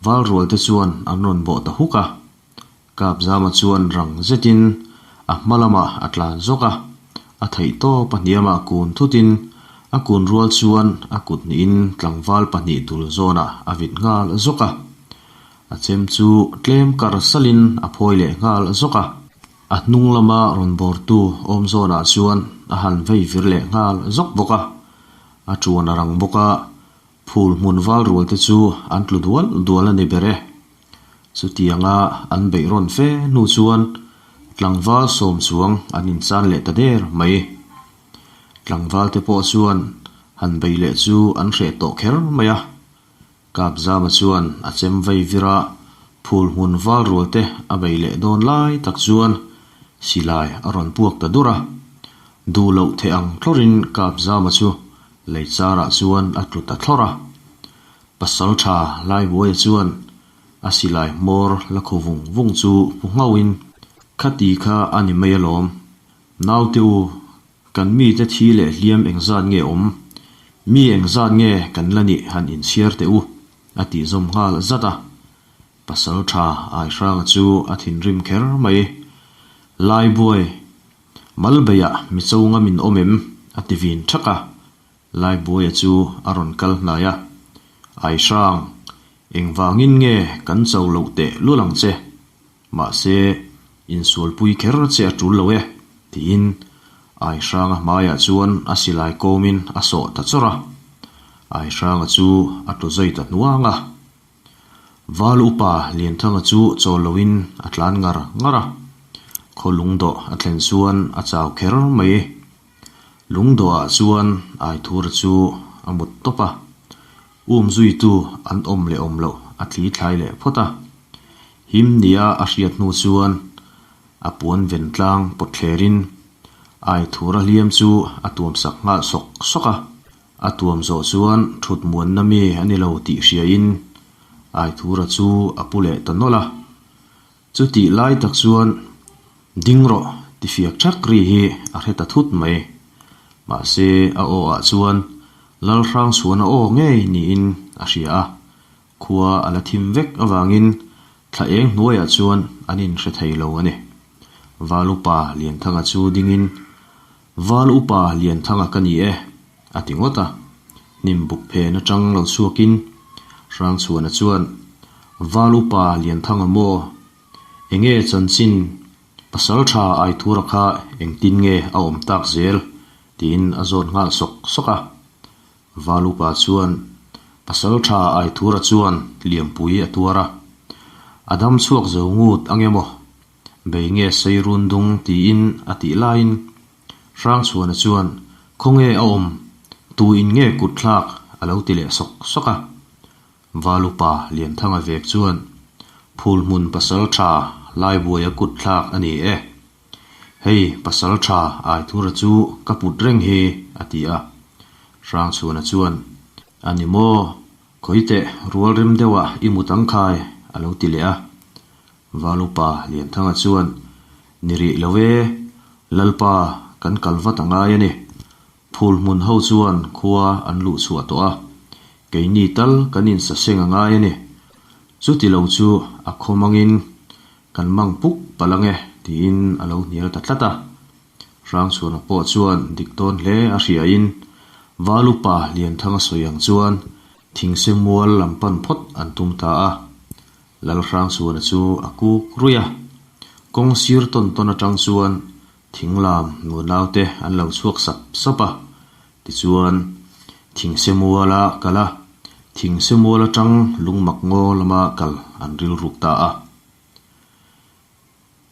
Val rual te chuan an rawn bawh ta huk a. Kapzama chuan rang zetin a hma lamah a tlan zawk a, a theih tawp a hniamah kun thutin a kun rual chuan a kut hnihin tlangval pahnih dul zawnah a vit nghal zawk a. A chem chu tlem kar salhin a phawi leh nghal zawk a. A hnung lama rawn bawrtu awm zawnah chuan a han vei vir leh nghal zawk bawk a. A tuan a rang bawk a, phul hmun val rual te chu an tlu dual dual a ni ber e. Chutianga an beih rawn fe hnu chuan tlangval sawm chuang an inchan leh ta der mai. Tlangval te pawh chuan han bei leh chu an hreh tawh kher mai a. Kapzama chuan a chem vei vir a, phul hmun val rual te a bei leh dawn lai tak chuan silai a rawn puak ta dur a. Duh loh theh ang thlawrin Kapzama chu lei charah chuan a tlu ta thlawr a. Pasaltha Laibuaia chuan a silai hmawr la khaw vung vung chu pu nghauhin, Khati kha a ni mai alawm, naute u, kan mite thi leh hliam engzat nge awm? Mi engzat nge kan la nih han inchhiar teh u, a tih zawm nghal zat a. Pasaltha Aihranga chu a thinrim kher mai. Laibuai, Malbeiah micho ngam in awm em? a ti vin thak a. Laibuaia chu a rawn kal hnai a, Aihrang, engvangin nge kan cho loh teh lul ang che? Mahse, insualpui kher che a tul lo e, tiin Aihranga hmaiah chuan a silai kawmin a sawh ta chawrh a. Aihranga chu a tlu zui ta hnuang a. Val upa Lianthanga chu chawl loin a tlan ngar ngar a. Khaw lungdawh a thlen chuan a chau kher mai. Lungdawhah chuan Aithura chu a mut tawp a, um zuitu an awm leh awm loh a thli thlai leh phawt a. Him nia a hriat hnu chuan a puan ven tlang pawt thlerin Aithura hliam chu a tuam sak nghal sawk sawk a. A tuam zawh chuan thut muanna mi a ni lo tih hriain Aithura chu a pu leh ta nawlh a. Chutih lai tak chuan ding rawh ti fiak thak ri hi a hre ta thut mai. Mahse a aw ah chuan Lalhrangchhuana aw ngei niin a hria a, khua a la thim vek avangin thla eng hnuaiah chuan an inhre thei lo a ni. Val upa Lianthanga chu dingin, Val upa Lianthanga ka ni e, a ti ngawt a. Hnim buk phen atang lo chhuakin Hrangchhuana chuan, Val upa Lianthanga maw? Enge chanchin pasal tha Aithura kha engtin nge a awm tak zel? tiin a zawt nghal sawk sawk a. Val upa chuan, Pasal tha Aithura chuan Liampui a tuar a. A dam chhuak zo ngut ange maw? Bei nge sei run dung tiin a tih laiin Hrangchhuana chuan, Khawnge a awm? Tu in nge kut thlak? a lo ti leh sawk sawk a. Valupa Lianthanga vek chuan, Phul hmun pasal tha Laibuaia kut thlak a ni e. Hei pasal tha Aithura chu ka put reng hi, a ti a. Hrangchhuana chuan, A ni maw? Khawiteh rual rem deuhah i mut ang khai, a lo ti leh a. Valupa Lianthanga chuan, Ni rih lo e, Lalpa kan kal vat a ngai a ni. Phul hmun ho chuan khua an luh chhuah tawh a, keini tal kan insaseng a ngai a ni. Chuti lo chu a khaw mangin kan mang puk palh ang e, tiin a lo hnial ta tlat a. Hrangchhuana pawh chuan dik dawn hle a hriain Valupa Lianthanga sawi ang chuan thingse mual lam pan phawt an tum ta a. Lalhrangchhuana chu a kuk ruih a, kawng sir tawn tawn atang chuan thinglam nunaute an lo chhuak sap sap a, tichuan thingse muala kal a, thingse mual atang lungmak ngaw lama kal an rilruk ta a.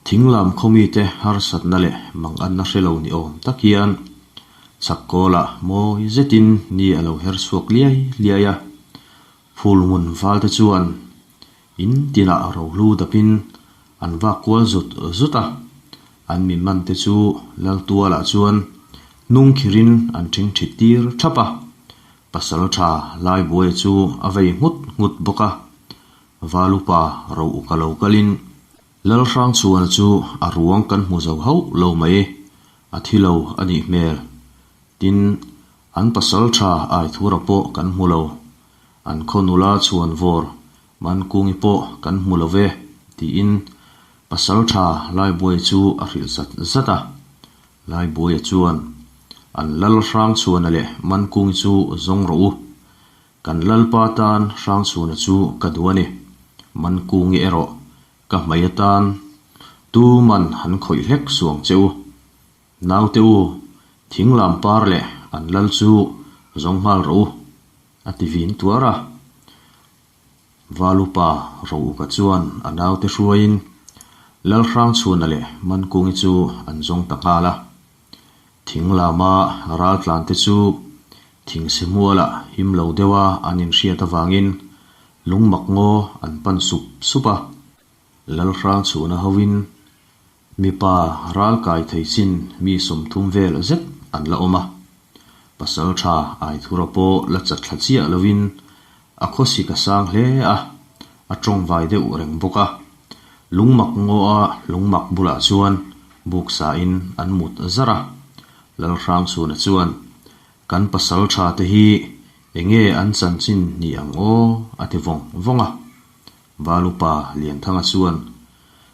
Thinglam khawmite harsatna leh manganna hre lo ni awm tak hian chhak kawlah mawi zetin ni a lo her chhuak liai liai a. Phul hmun valte chuan in tinah rohlu dapin an vak kual zut zut a, an mi mante chu Laltualah chuan hnung khirin an ṭhingṭhit tir ṭhap a, pasal ṭha Laibuaia chu a vei nghut nghut bawk a, Valupa ro uka lo kalin Lalhrangchhuana chu a ruang kan hmu zo hauh lo mai, a thi lo a nih hmel. Tin, an pasal tha Aithura pawh kan hmu lo. An khaw nula chhuanvawr Mankungi pawh kan hmu lo ve, tiin pasal tha Laibuaia chu a hrilh zat zat a. Laibuaia chuan, An Lalhrangchhuana leh Mankungi chu zawng rawh u. Kan Lalpa tan Hrangchhuna chu ka duh a ni. Mankungi erawh ka hmai atan tuman han khawih hlek suang che u. Naute u, thing lam par leh an lal chu zawng nghal rawh u, a ti vin tuar a. Valupa Rouka chuan a naute hruaiin Lalhrangchhuna leh Mankungi chu an zawng ta nghal a. Thing lama raltlante chu thingsi mualah him lo deuha an inhriat avangin lungmak ngaw an pan sup sup a. Lalhrangchhuna hoin Mipa ral kai thei chin mi 30 vel zet an la awm a. Pasaltha Aithura pawh la chat thla chiah lovin a khawsik a sang hle a, a tawngvai deuh reng bawk a. Lungmak ngaw-a lungmak bulah chuan buk sain an mut zar a. Lalhrangchhuna chuan, Kan pasaltha te hi enge an chanchin ni ang aw? a ti vawng vawng a. Valupa Lianthanga chuan,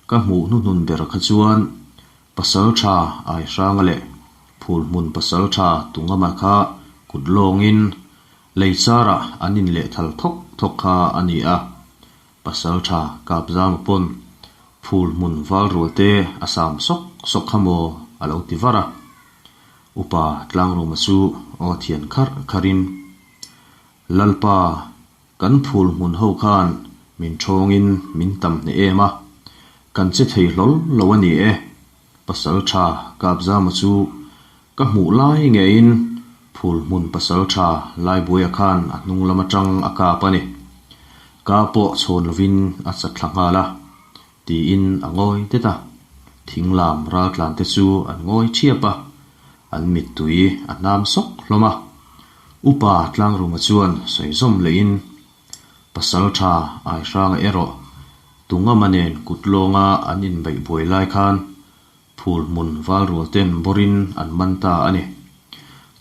Ka hmuh hnuhnun ber kha chuan Pasaltha Aihranga leh Phulhmun Pasaltha Tungama kha kut lawngin lei charah an inlehthal thawk thawk kha a ni a. Pasaltha Kapzama pawn Phulhmun Valrualte a sam sawk sawk kha maw a lo ti var a. Upa Tlangruma chu aw thian kharh kharhin, Lalpa, Kan phul hmun ho khan min thawngin min tam hneh em a, kan che thei hlawl lo a ni e. Pasal tha Kapzama chu ka hmuh lai ngeiin phul hmun pasal tha Laibuaia khan a hnung lam atang a kap a ni. Ka pawh chhawn lovin a chat thla nghal a, tiin a ngawi det a. Thing lam raltlan te chu an ngawi thiap a, an mittui a hnam sawk hlawm a. Upa Tlangruma chuan sawi zawm lehin, Pasal tha Aihranga erawh Tungama nen kut lawnga an inbeih buai lai khan phul hmun valrual ten bawrin an man ta a ni.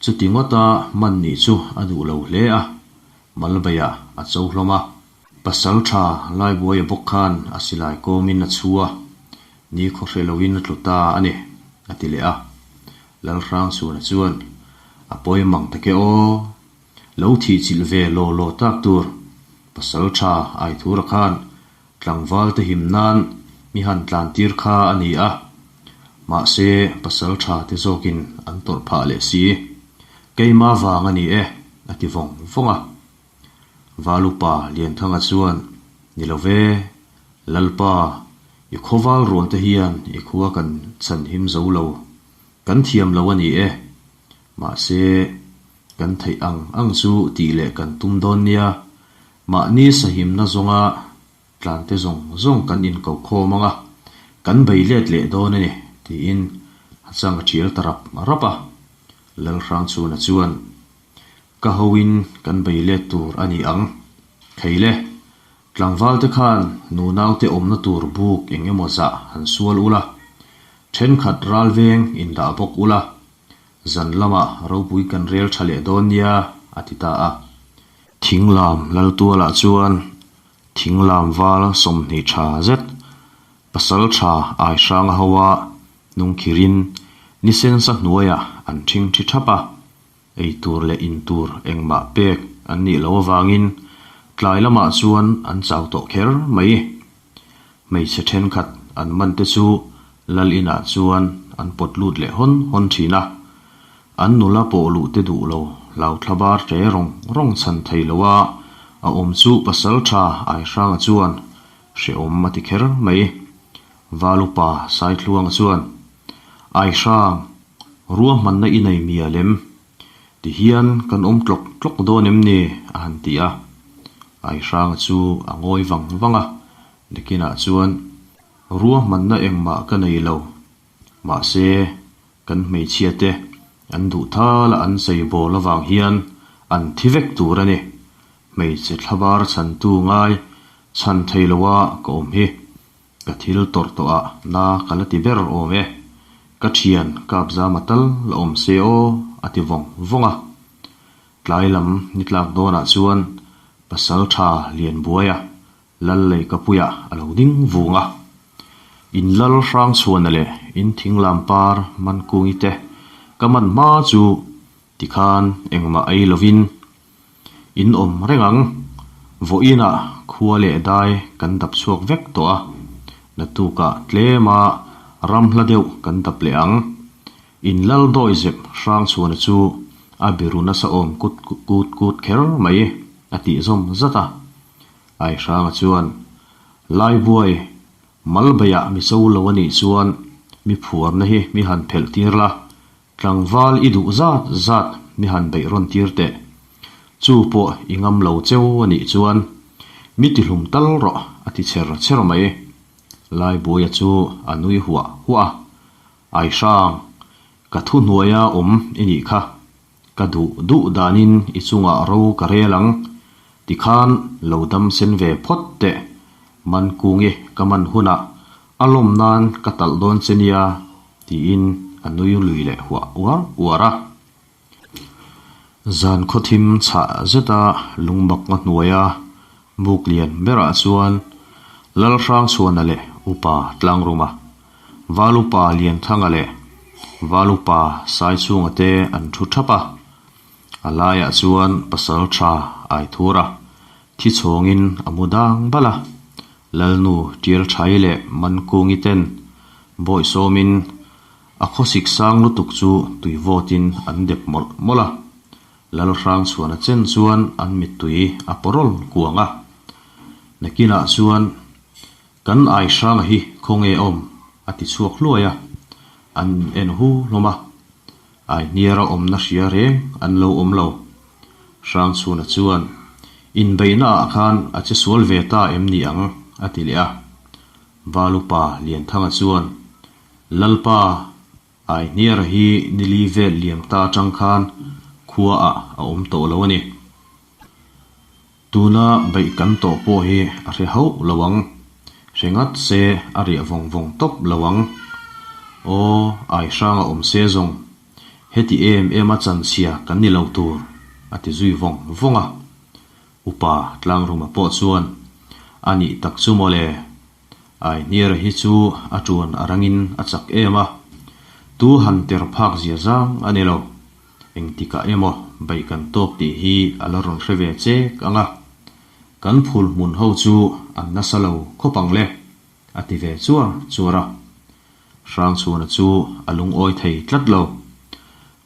Chuti ngawta man nih chu a duh lo hle a, Malbeiah a cho hlawm a. Pasal tha Laibuaia bawk khan a silai kawmin a chhu a, ni khawhre loin a tlu ta a ni, a ti leh a. Lalhrangchhuna chuan, A pawi mang tak e aw, lo thih chilh ve law law tak tur pasal tha Aithura khan tlangval te him nan mi han tlan tir kha a ni a, mahse pasal tha te zawkin an tawrh phah leh si. Keima vang a ni e, a ti vawng vawng a. Valupa Lianthanga chuan, Ni lo ve, Lalpa, i khawval rual te hian i khua kan chhan him zo lo, kan thiam lo a ni e. Mahse, kan theih ang ang chu tih leh kan tum dawn nia, mahni sahimna zawnga tlante zawng zawng kan inko khawm ang a, kan bei let leh dawn a ni, tiin a chang a thial ta rap rap a. Lalhrangchhuna chuan, Ka hoin kan bei let tur a ni ang. Kheile, tlangvalte khan nunaute awmna tur buk eng emaw zah han sual ula, thenkhat ral veng indah bawk ula, zan lamah ropui kan rel tha leh dawn nia, a ti ta a. Thinglam Laltualah chuan thinglam val 20 tha zet pasal tha Aihranga hoa hnungkhirin nisensa hnuaiah an thingthi thap a. Ei tur leh in tur engmah pek an nih loh avangin tlai lamah chuan an chau tawh kher mai. Hmeichhe thenkhat an man te chu lal inah chuan an pawt lut leh hawn hawn thin a. An nula pawh luh te duh lo hlau thlabar hle rawng rawng chhan thei lo a, a awm chu pasal tha Aihranga chuan hrehawm a ti kher mai. Valupa Saithluanga chuan, Aihrang, Ruahmanna i nei mial em? Ti hian kan awm tlawk tlawk dawn em ni? a han ti a. Aihranga chu a ngawi vang vang a, Nikinah chuan, Ruahmanna engmah ka nei lo. Mahse, kan hmeichhia te an duh thala an chei bawl avang hian an thi vek tur a ni. Hmeichhe thlabar chhantu ngai chhan thei loa ka awm hi. Ka thil tawrh tawh ah na ka la ti ber awm e, ka thian kap zama tal la awm se aw a ti vawng vawng a. Tlai lam ni tlak dawnah chuan pasal tha lian buaia lal lei ka puiah a lo ding vung a. In lal hrang chhuana leh in thing lam par man kungi te ka man hma chu tikhan engmah ei lovin in awm reng ang. Vawiinah. khua leh dai kan dap chhuak vek tawh a, naktukah tlema ram hla deuh kan dap leh ang. In lal dawi zep Hrangchhuana chu a biru nasa awm kut kut kut kher mai a tih zawm zat a. Aihranga chuan, Laibuai, Malbeiah mi cho lo a nih chuan mi phuarna hi mi han phelh tir la, tlangval i duh zat zat mi han beih rawn tir teh. Chu pawh i ngam lo cheu a nih chuan mi tihlum tal rawh a ti chher chher mai. Laibuaia chu a nui huah huah a, Aihrang, ka thuhnuaia awm i nih kha. Ka duh duh danin i chungah ro ka rel ang, tikhan lo dam sen ve phawt teh, man kungi ka man hunah a lawm nan ka talh dawn che nia, tiin a nui lui leh huah uar uar a. Zan khawthim chhah zeta lungmak nga hnuaia buk lian berah chuan Lalhrangchhuana leh Upa Tlangruma Valupa Lianthanga leh Valupa Saichhunga te an thu thap a, a laiah chuan pasal tha Aithura thi chhawngin a mu dang bal a, Lalnu Tialthai leh Mankungi ten bawihsawmin a khawsik sang lutuk chu tui vawtin an dep mawlh mawlh a, Lalhrangchhuana chen chuan an mittui a pawrawl kuang a, nakinah chuan Kan ai hranga hi khawnge awm? a ti chhuak hluai a, an en hu hlawm a. Ai hniara awmna hria reng an lo awm lo. Hrangchhuna chuan, Inbeihna ah khan a che sual ve ta em ni ang? a ti leh a. Valupa Lianthanga chuan, Lalpa, ai hniara hi nili vel liam ta atang khan khua ah a awm tawh lo a ni. Tuna beih kan tawh pawh hi a hre hauh lo ang. Hre ngat se a riah vawng vawng tawp lo ang. Aw, ai hranga awm se zawng. Heti em em a chanchhia kan ni lo tur, a ti zui vawng vawng a. Upa Tlangruma pawh chuan, A nih tak chu mawle. Ai hniara hi chu a tuan a rangin a chak em a. Tu han ter phak zia zang a ni lo. Engtikah emaw beih kan tawk tih hi a la rawn hre ve chek ang a, kan phul hmun ho chu an nasa lo khawp ang le, a ti ve chuar chuar a. Hrangchhuana chu a lungawi thei tlat lo.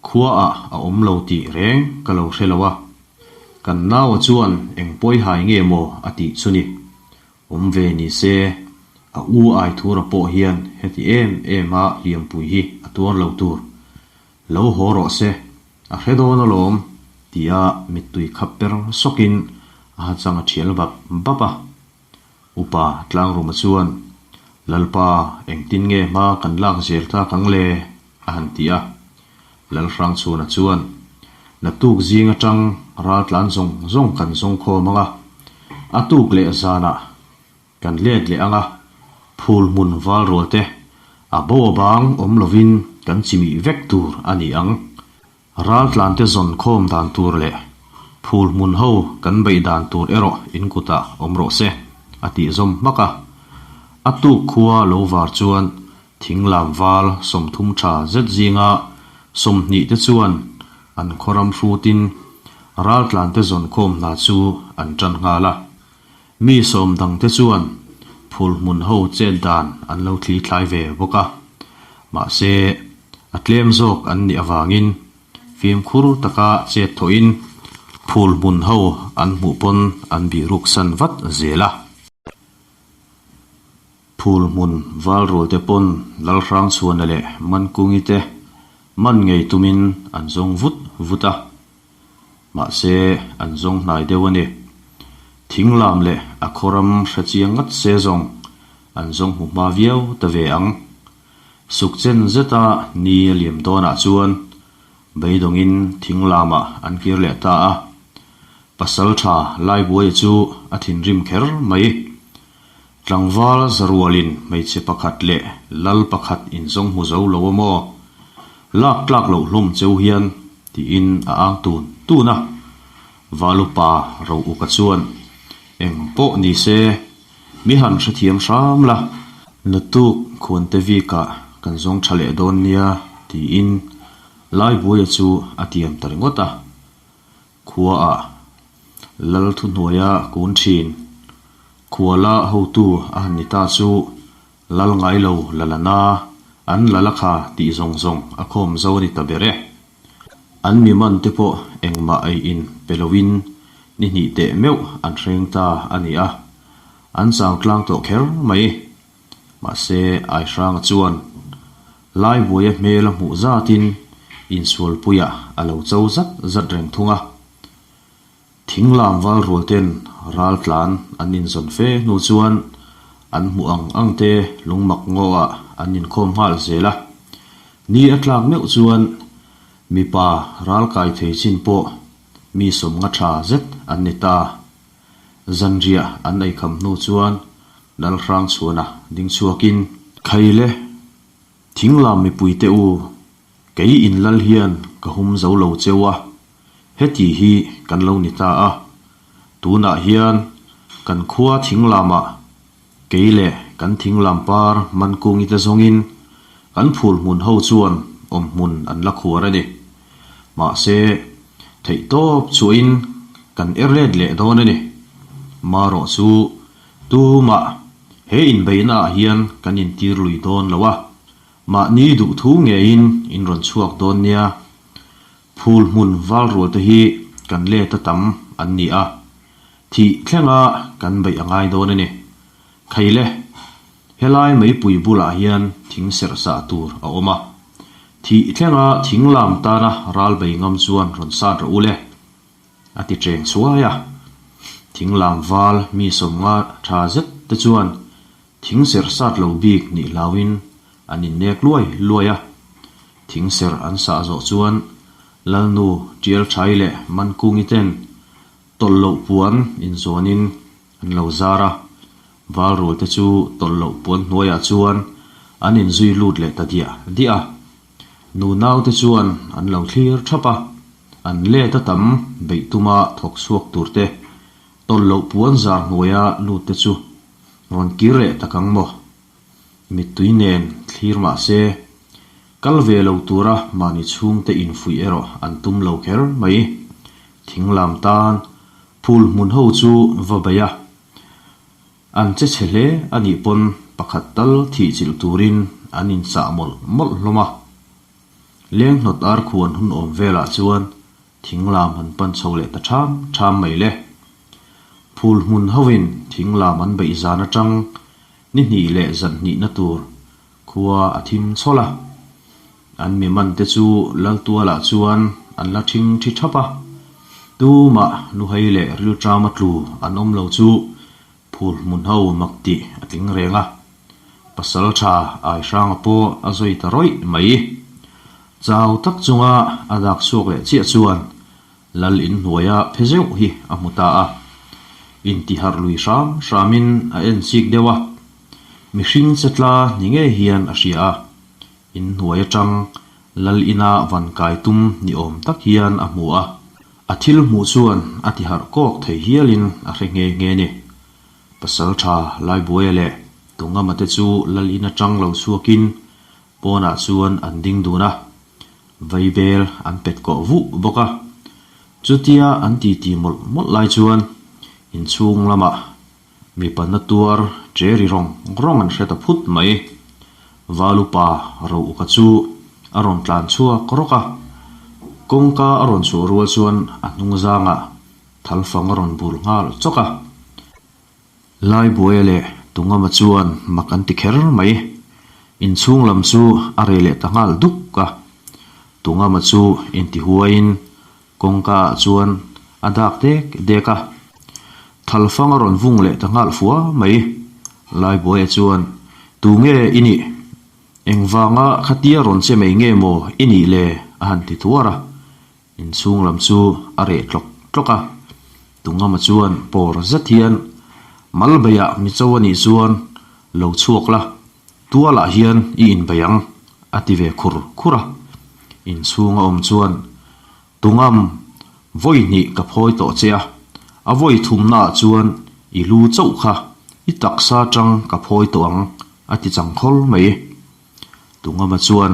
Khuaah a awm lo tih reng ka lo hre lo a, kan naua chuan eng pawihai nge maw a tih chu ni. Awm ve ni se, a u Aithura pawh hian heti em em a hliampui hi a tuar lo tur. Lo haw rawh se, a hre dawn alawm, tia mittui khap per sawkin a ha chang a thial bap bap a. Upa Tlangruma chuan, Lalpa, engtin nge hma kan lak zel tak ang le? a han ti a. Lalhrangchhuna chuan, Naktuk zing atang ral tlan zawng zawng kan zawng khawm ang a, a tuk leh zanah Kan let leh ang a, phul hmun val rual te, a bo a bang awm lovin kan chimih vek tur a ni ang. Raltlan te zawn khawm dan tur leh phul hmun ho kan beih dan tur erawh in kutah awm rawh se, a tih zawm hmak a. A tuk khua lo var chuan thinglam val 30 tha zet zinga 20 te chuan an khawram hrutin raltlan te zawn khawm hna chu an tan nghal a. Mi sawm dangte chuan phul hmun ho chet dan an lo thli thlai ve bawk a, mahse a tlem zawk an nih avangin fimkhur taka chet thawhin phul hmun ho an hmuh pawn an bihruk san vat zel a. Phul hmun Valrualte pawn Lalhrangchhuana leh Mankungi te man ngei tumin an zawng vut vut a. Mahse, an zawng hnai deuh a ni. Thing lam leh a khawram hre chiang ngat se zawng an zawng hmu hma viau ta ve ang. Suk chen zeta ni a liam dawnah chuan beidawngin thing lamah an kir leh ta a. Pasal tha Laibuaia chu a thinrim kher mai. Tlangval zarualin hmeichhe pakhat leh lal pakhat inzawng hmu zo lo a maw? Lak tlak loh hlawm cheu hian tiin a ang tun tun a. Valupa ro uka chuan, Eng pawh ni se, mi han hrethiam hram la. Nutuk khuante vikah kan zawng tha leh dawn nia tiin Laibuaia chu a tiam ta ringawt a. Khuaah lal thuhnuaia kun thin. Khuala hotu a han ni ta chu lal ngai lo la la na, an la la kha tih zawng zawng a khawm zo a ni ta ber e. An mi man te pawh engmah ei in pe loin ni hnih teh meuh an hreng ta a ni a, an chau tlang tawh kher mai. Mahse Aihranga chuan Laibuaia hmel a hmuh zatin insualpuiah a lo cho zat zat reng thung a. Thing lam val rual ten ral tlan an inzawn fe hnu chuan an hmuh ang ang te lungmak ngaw ah an inkhawm nghal zel a. Ni a tlak meuh chuan mipa ral kai thei chin pawh mi sawmnga tha zet an ni ta. Zanriah an eikham hnu chuan Lalhrangchhuana ding chhuakin, Khaile, thing lam mipuite u, Kei in lal hian ka hum zo lo cheu a, heti hi kan lo ni ta a. Tunah hian kan khua thing lamah kei leh kan thing lam par Mankungi te zawngin kan phul hmun ho chuan awm hmun an la khuar a ni. Mahse, theihtawp chuahin kan er let leh dawn a ni. Marawh chu tumah he inbeihnaah hian kan intir lui dawn lo a. Mahni duhthu ngeiin in rawn chhuak dawn nia. Phul hmun val rual te hi kan let a tam an ni a, thih thlenga kan beih a ngai dawn a ni. Khaile, helai meipui bulah hian thing serh sah tur a awm a, thih thlenga thing lam tana ral bei ngam chuan rawn sat rawh u le, a ti cheng chhuai a. Thing lam val mi 50 tha zet te chuan Thing serh sat lo bik nih hlauin an innek luai luai a, thing serh an sah zawh chuan Lalnu Tial Thai leh Mankungi ten tawlh loh puan inzawnin an lo zar a, Valrual te chu tawlh loh puan hnuaiah chuan an inzui lut leh ta diah diah a. Nu naute chuan an lo thlir thap a, an let a tam beih tuma thawk chhuak tur te tawlh loh puan zar hnuaia lut te chu Rawn kir leh tak ang maw? Mittui nen thlir mah se, kal ve lo tura mahni chhungte infuih erawh an tum lo kher mai. Thing lam tan phul hmun ho chu va bei a, an che chhe hle a nih pawn pakhat tal thih chilh turin an inchah mawlh mawlh hlawm a. Leng hnawt ar khuan hun awm velah chuan Thing lam an pan chho leh ta ṭham ṭham mai le. Phul hmun hovin thing lam an beih zan aṭang ni hnih leh zan hnihna tur khua a thim chhawlh a. An mi man te chu Laltualah chuan an la ṭhing ṭhi ṭhap a. Tumah luhei leh rilṭama tlu an awm lo chu phul hmun ho mak tih a tling reng a. Pasal ṭha Aihranga pawh a zawi ta rawih mai. Chau tak chunga a dak chhuak leh chiah chuan Lal inhnuaia phe zeuh hi a hmu ta a. Intiharh lui hram hramin a en chik deuh a, mihring che tla ni ngei hian a hria a. Inhnuai atang Lal ina van kai tum ni awm tak hian a hmu a. A thil hmuh chuan a tiharh kawk thei hialin a hre nghe nghe ni. Pasal tha Laibuaia leh Tungama te chu Lal in atang lo chhuakin Pawnah chuan an ding dun a, vaibel an pet kawh vuh bawk a. Chutia an titi mawlh mawlh lai chuan inchhung lamah mipa na tuar che ri rawng rawng an hre ta phut mai. Valupa ro uka chu a rawn tlan chhuak rawk a, kawngka a rawn chhuah rual chuan a hnung zangah thalfang a rawn bur nghal chawk a. Laibuaia leh Tungama chuan mak an ti kher mai. Inchhung lam chu a reh leh ta nghal duk a. Tungama chu intihuaiin kawngka ah chuan a dak dek dek a. Thalfang a rawn vung leh ta nghal fua mai. Laibuaia chuan, Tunge i nih? Engvanga khatia rawn che mai nge maw i nih le? a han ti thuar a. Inchhung lam chu a reh tlawk tlawk a, Tungama chuan pawr zet hian Malbeiah Micho a nih chuan lo chhuak la, tualah hian i inbei ang a ti ve khur khur a. Inchhung a awm chuan Tungam vawi hnih ka phawi tawh che a, a vawi thumnaah chuan i lu chauh kha i taksa atang ka phawi tawh ang a ti chang khawl mai. Tungama chuan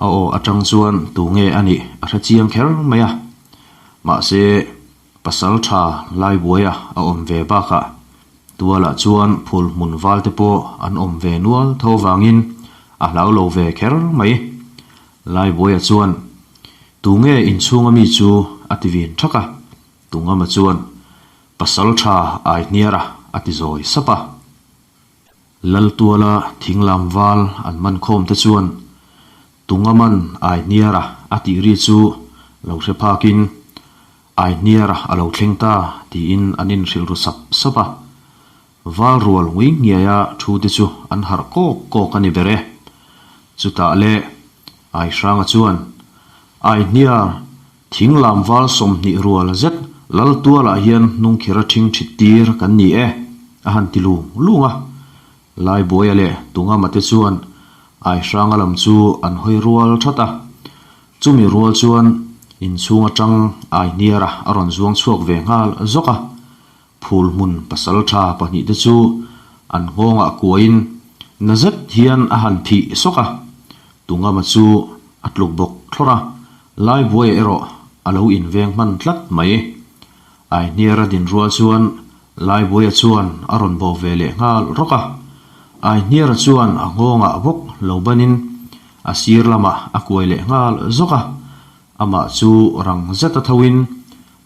a aw atang chuan tu nge a nih a hre chiang kher mai a. Mahse, pasal tha Laibuaia a awm ve bakah. Tualah chuan phul hmun val te pawh an awm ve nual tho vangin a hlau lo ve kher mai. Laibuaia chuan, Tunge inchhunga mi chu? a ti vin thak a. Tungama chuan, Pasal tha Aihniara a ti zawi sap a. Laltuala thinglam val an man khawm te chuan Tungaman Aihniara a tih ri chu lo hre phakin Aihniara a lo thleng ta tiin an inhrilh ru sap sap a. Val rual ngui ngiaia thu te chu an harh kawk kawk a ni ber e. Chutah le Aihranga chuan Aihniar Thing lam val 20 rual zet Laltualah hian hnungkhir a ṭhing ṭhit tir kan ni e, a han ti lung lung a. Laibuaia leh Tungama te chuan Aihranga lam chu an hawi rual ṭhat a. Chumi rual chuan inchhung aṭang Aihniara a rawn zuang chhuak ve nghal zawk a. Phul hmun pasalṭha pahnihte chu an nghawngah kuain na zet hian a han phih sawk a. Tungama chu a tluk bawk thlawrh a, Laibuaia erawh a lo inveng hman tlat mai. Aihniara din rual chuan Laibuaia chuan a rawn bawh ve leh nghal rawk a. Aihniara chuan a nghawngah bawk lo banin a sir lamah a kuai leh nghal zawk a. Amah chu rang zet a thoin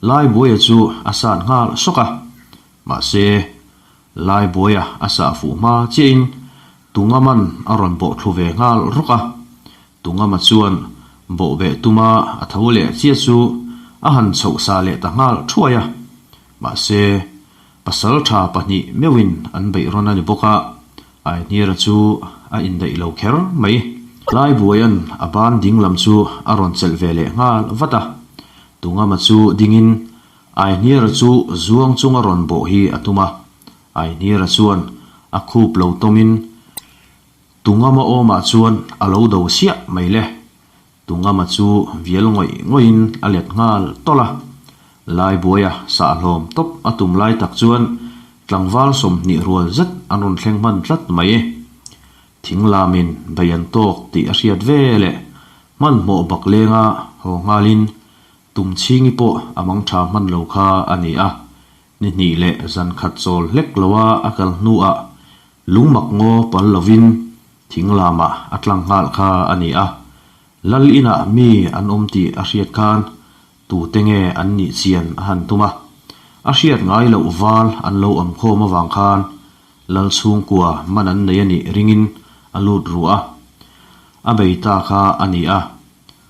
Laibuaia chu a sat nghal sawk a. Mahse, Laibuaia a sah fuh hma chiahin Tungaman a rawn bawh thlu ve nghal rawk a. Tungama chuan bawhbeh tuma a tho leh chiah chu a han chhoh sa leh ta nghal thuai a. Mahse, pasaltha pahnih meuhin an beih rawn a ni bawk a, Aihniara chu a indaih lo kher mai. Laibuaia'n a ban ding lam chu a rawn chelh ve leh nghal vat a. Tungama chu dingin Aihniara chu zuang chunga rawn bawh hi a tum a. Aihniara chuan a khup lo tawmin Tungama awmah chuan a lo do siah mai le. Tungama chu vial ngawih ngawihin a let nghal tawlh a. Laibuaia sahhlawm tawp a tum lai tak chuan tlangval 20 rual zet an rawn thleng hman tlat mai. Thinglamin bei an tawk tih a hriat ve leh hmanhmawh bak lenga haw nghalin Tumchhingi pawh a mang tha hman lo kha a ni a. Ni hnih leh zan khat chawl hlek loa a kal hnuah lungmak ngaw pal lovin thing lamah a tlang nghal kha a ni a. Lal inah mi an awm tih a hriat khan tute nge an nih chian a han tum a. A hriat ngai loh val an lo awm khawm avang khan Lal chhungkua man an nei a nih ringin a lut ruah a. A bei ta kha a ni a.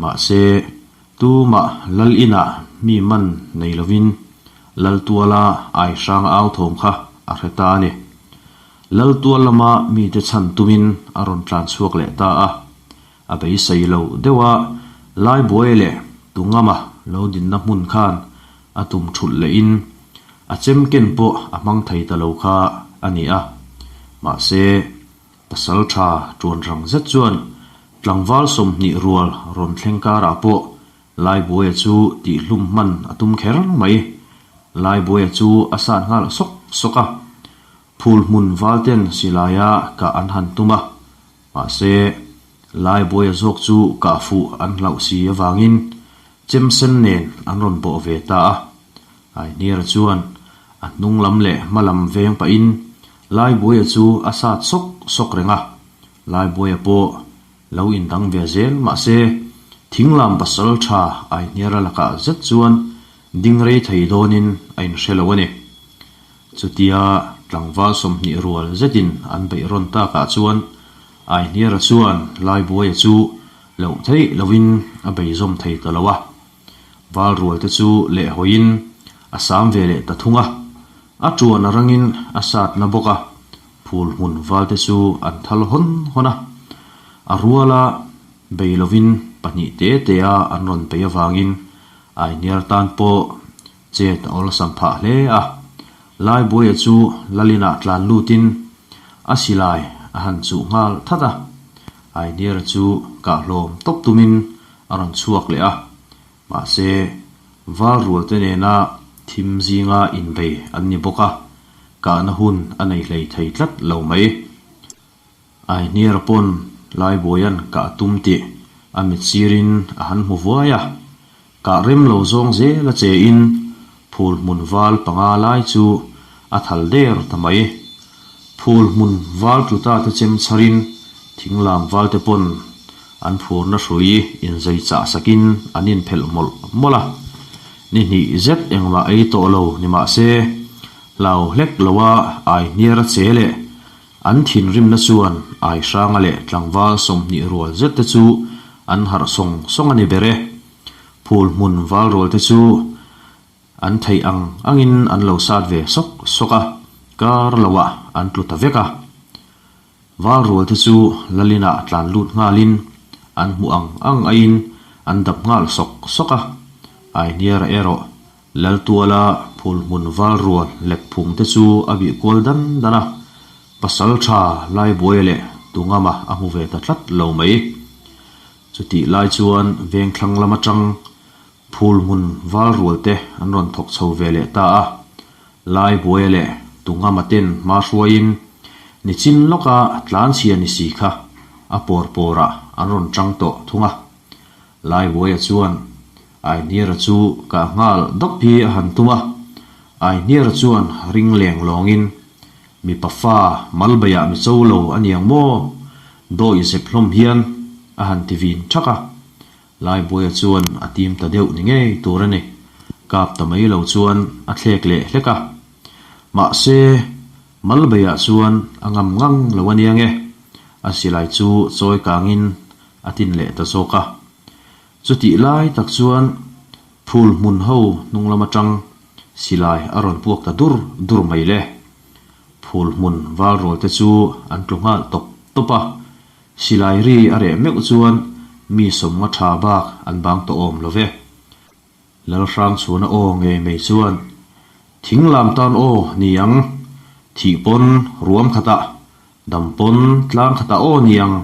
Mahse, tumah Lal inah mi man nei lovin Lal tuala ai hrang au thawm kha a hre ta a ni. Lal tual lama mite chhan tumin a rawn tlan chhuak leh ta a. A beisei lo deuh a, Laibuai leh Tungama lo dinna hmun khan a tum thulh lehin a chem ken pawh a hmang thei ta lo kha a ni a. Mahse, Pasal tha tuan rang zet chuan tlangval 20 rual rawn thleng karah pawh Laibuaia chu tihhlum hman a tum kher mai. Laibuaia chu a sat nghal sawk sawk a, phul hmun valten silaia kah an han tum a, mahse Laibuaia zawk chu kah fuh an hlauh si avangin chem sen nen an rawn bawh ve ta a. Aihniara chuan a hnung lam leh hma lam veng pahin Laibuaia chu a sat sawk sawk reng a, Laibuaia pawh lo indang ve zel mahse thinglam pasal tha Aihniara lakah zet chuan ding rei thei dawnin a inhre lo a ni. Chutia tlangval 20 rual zetin an beih rawn takah chuan Aihniara chuan Laibuaia chu loh theih lohin a bei zawm thei ta lo a. Val rual te chu lehhawiin a sam ve leh ta thung a, a tuan a rangin a sat na bawk a, phul hmun val te chu an thal hawn hawn a. A ruala bei lovin pahnih te te a an rawn bei avangin Aihniar tan pawh chet a awlsam phah hle a. Laibuaia chu Lalinah tlan lutin a silai a han chuh nghal that a, Aihniara chu kah hlawm tawp tumin a rawn chhuak leh a, mahse val rualte nena thim zinga inbei an ni bawk a, kahna hun a nei hlei thei tlat lo mai. Aihniara pawn Laibuaia'n kah tum tih a mit sirin a han hmu vuai a, kah rem lo zawng zel a che in phul hmun val panga lai chu a thal der ta mai. Phul hmun val tlu ta te chem chharin thinglam val te pawn an phurna hrui inzei chah sakin an inphelh mawlh mawlh a. Ni hnih zet engmah ei tawh lo ni mah se, hlau hlek loa ai hniar a che leh an thinrimna chuan ai hranga leh tlangval 20 rual zet te chu an harh sawng sawng a ni ber e. Phul hmun val rual te chu An theih ang angin an lo sat ve sawk sawk a, kar loah an tlu ta vek a. Val rual te chu Lalinah tlan lut nghalin an hmuh ang ang aiin an dap nghal sawk sawk a. Ainiara erawh Laltuala phul hmun val rual lek phung te chu a bih kual dan dan a, pasal tha Laibuaia leh Tungama a hmu ve ta tlat lo mai. Chutih lai chuan vengthlang lam atang Phul hmun val rual te an rawn thawk chho ve leh ta a, Laibuaia leh Tungama ten hma hruaiin nichin lawka tlanchhia ni si kha a pawr pawrah an rawn tang tawh thung a. Laibuaia chuan Aihniara chu kah nghal dawp hi a han tum a, Aihniara chuan ring leng lawngin, Mipa fa malbaiah mi cho lo a niang maw? Dawi zep hlawm hian a han ti vin thak a. Laibuaia chuan a tim ta deuh ni ngei tur a ni. Kap ta mai lo chuan a thlek leh hlek a. Mahse, Malbeiah chuan a ngam ngang lo a nia nge? A silai chu chawi kangin a tin leh ta zawk a. Chutih lai tak chuan phul hmun ho hnung lam atang silai a rawn puak ta dur dur mai le. Phul hmun val rual te chu an tlu nghal tawp tawp a. Silai ri a reh meuh chuan mi sawmnga tha bak an bang tawh awm lo ve. Lalhrangchhuana aw ngei mai chuan, Thing lam tan aw ni ang, thih pawn ruam khatah, dam pawn tlang khatah aw ni ang,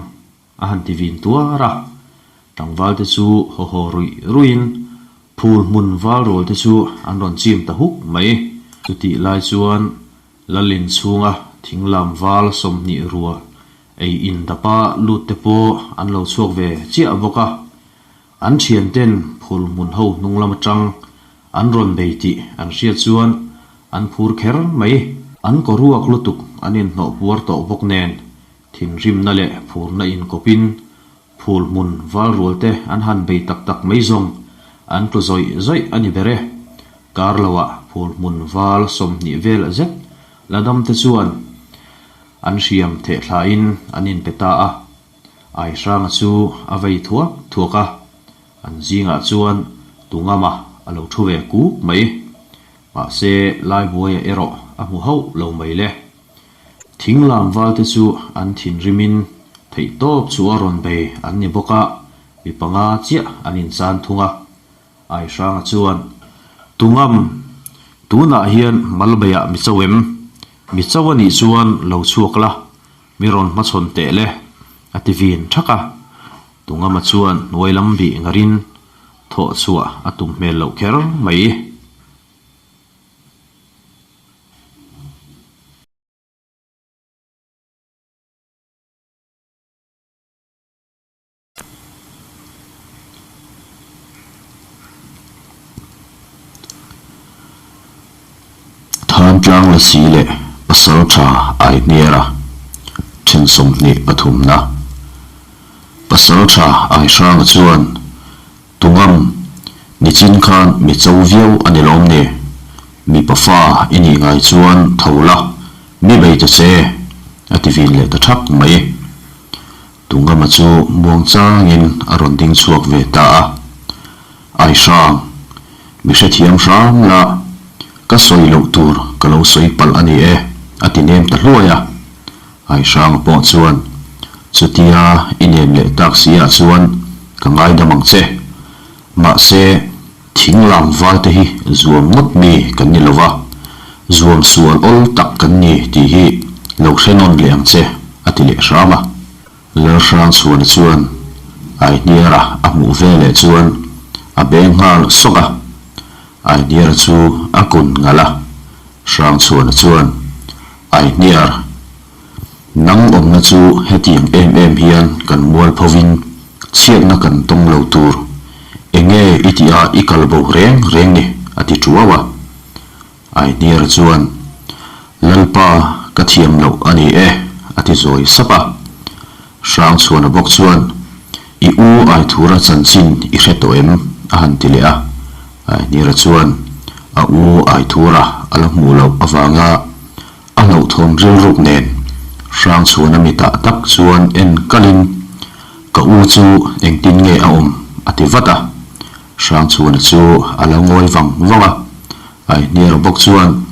a han ti vin tuar a. Tlangval te chu haw haw ruih ruihin phul hmun val rual te chu an rawn chim ta huk mai. Chutih lai chuan Lalin chhunga thinglam val 20 rual ei in dapa lut te pawh an lo chhuak ve chiah bawk a, an thian ten phul hmun ho hnung lam atang an rawn bei tih an hriat chuan an phur kher mai. An kaw ruak lutuk an inhnawh puar tawh bawk nen thinrimna leh phurna inkawpin phul hmun val rual te an han bei tak tak mai zawng an tlu zawih zawih a ni ber e. Kar loah phul hmun val 20 vel zet la dam te chuan an hriam theh thlain an inpe ta a. Aihranga chu a vei thuak thuak a, an zingah chuan Tungama a lo thu ve kuk mai. Mahse Laibuaia erawh a hmu hauh lo mai le. Thinglam valte chu an thinrimin theihtawp chu a rawn bei an ni bawk a, mi panga chiah an inchan thung a. Aihranga chuan, Tungam, tunah hian Malbeiah mi cho em? Mi cho a nih chuan lo chhuak la, mi rawn hmachhawn teh le, a ti vin thak a. Tungama chuan hnuai lam bih ngarin thawh chhuah a tum hmel loh kher mai. Thantlang Lasi leh Pasaltha Aihniara then 23 na. Pasaltha Aihranga chuan Tungam, nichin khan mi cho viau a ni lawm ni? Mipa fa i nih ngai chuan tho la, mi bei ta che, a ti vin leh ta thak mai. Tungama chu muang changin a rawn ding chhuak ve ta a. Ai hrang, mi hrethiam hram la, ka sawi loh tur ka lo sawi palh a ni e, a ti nem ta hluai a. Ai hranga pawh chuan, Chutia i nem leh tak si ah chuan ka ngaidam ang che. Mahse, thing lam val te hi zuam ngawt mi kan ni lo va, zuam sual awl tak kan ni tih hi lo hre nawn leh ang che, a ti leh hram a. Lalhrangchhuana chuan Aihniara a hmuh ve leh chuan a beng nghal sawk a, Aihniara chu a kun ngalh a, Hrangchhuana chuan, Aihniar, nang awmna chu hetiang em em hian kan mual phovin chhiatna kan tawng lo tur, enge i tih a i kal bo reng reng ni? a ti tuau a. Aihniara chuan. Lalpa, ka thiam loh a ni e, a ti zawi sap a. Hrangchhuana bawk chuan, I u Aithura chanchin i hre tawh em? a han ti leh a. Aihnira chuan a u Aithura a la hmuh loh avanga a hlauhthawn rilruk nen Hrangchhuana mitah tak chuan en kalin, Ka u chu engtin nge a awm? a ti vat a. Hrangchhuana chu a la ngawi vang vang a. Aihniara bawk chuan,